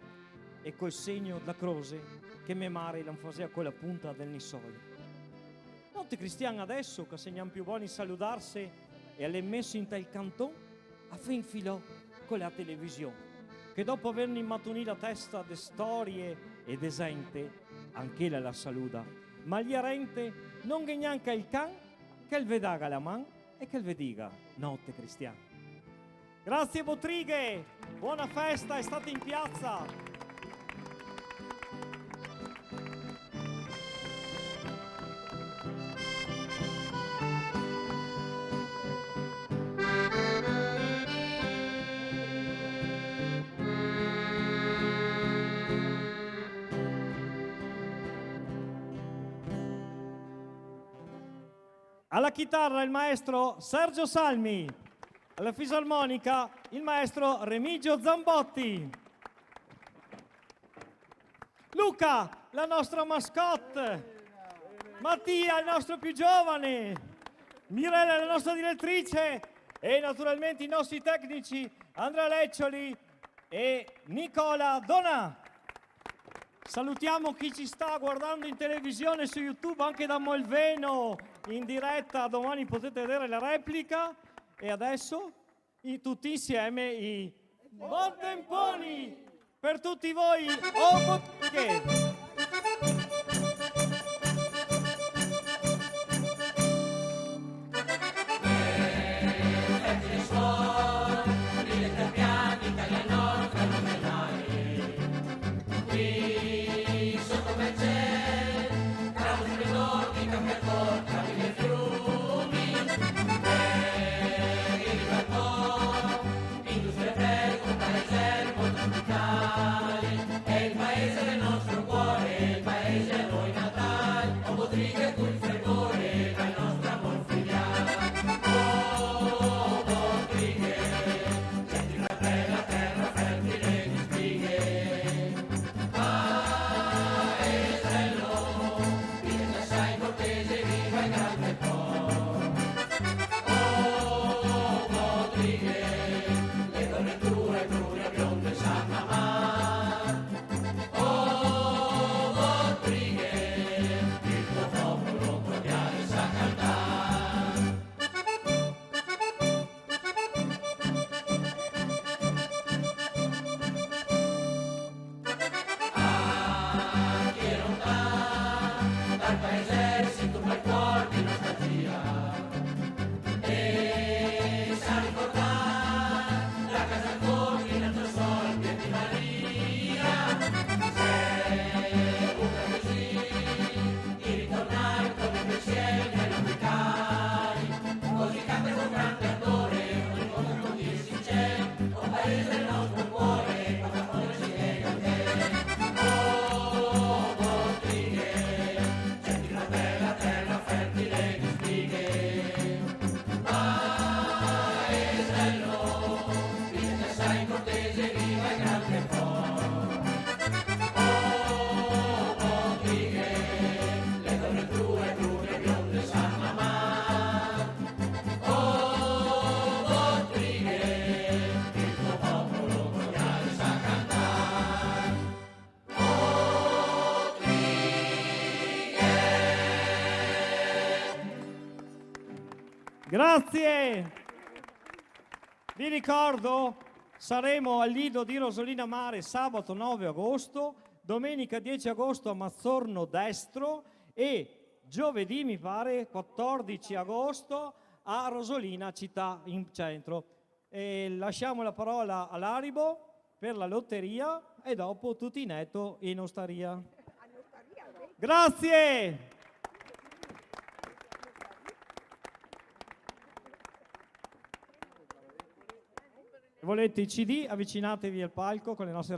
e col segno dela croce che me mare la fasea co la punta del nisolo. Note, Cristian, adesso che se gnà più boni saludarse e l'è meso in tal canton, a fin filò co la television, che dopo averne inmatunì la testa de storie e de zente, anchela la saluda. Ma l'ierente no ghe gnanca el can, che el ve daga la man e che el ve diga: "Note, Cristian". Grazie, Botrighe, bona festa, estate in piazza. Alla chitarra il maestro Sergio Salmi, alla fisarmonica il maestro Remigio Zambotti. Luca, la nostra mascotte. Mattia, il nostro più giovane. Mirella, la nostra direttrice. E naturalmente i nostri tecnici, Andrea Leccioli e Nicola Donà. Salutiamo chi ci sta guardando in televisione su YouTube, anche da Molveno, in diretta. Domani potete vedere la replica. E adesso, i-, tutti insieme, i Bontemponi per tutti voi, o Botrighe! Grazie! Vi ricordo, saremo al Lido di Rosolina Mare sabato nove agosto, domenica dieci agosto a Mazzorno Destro e giovedì, mi pare, quattordici agosto a Rosolina, città in centro. E lasciamo la parola a Laribo per la lotteria e dopo tuti in eto in ostaria. Grazie! Se volete i C D, avvicinatevi al palco con le nostre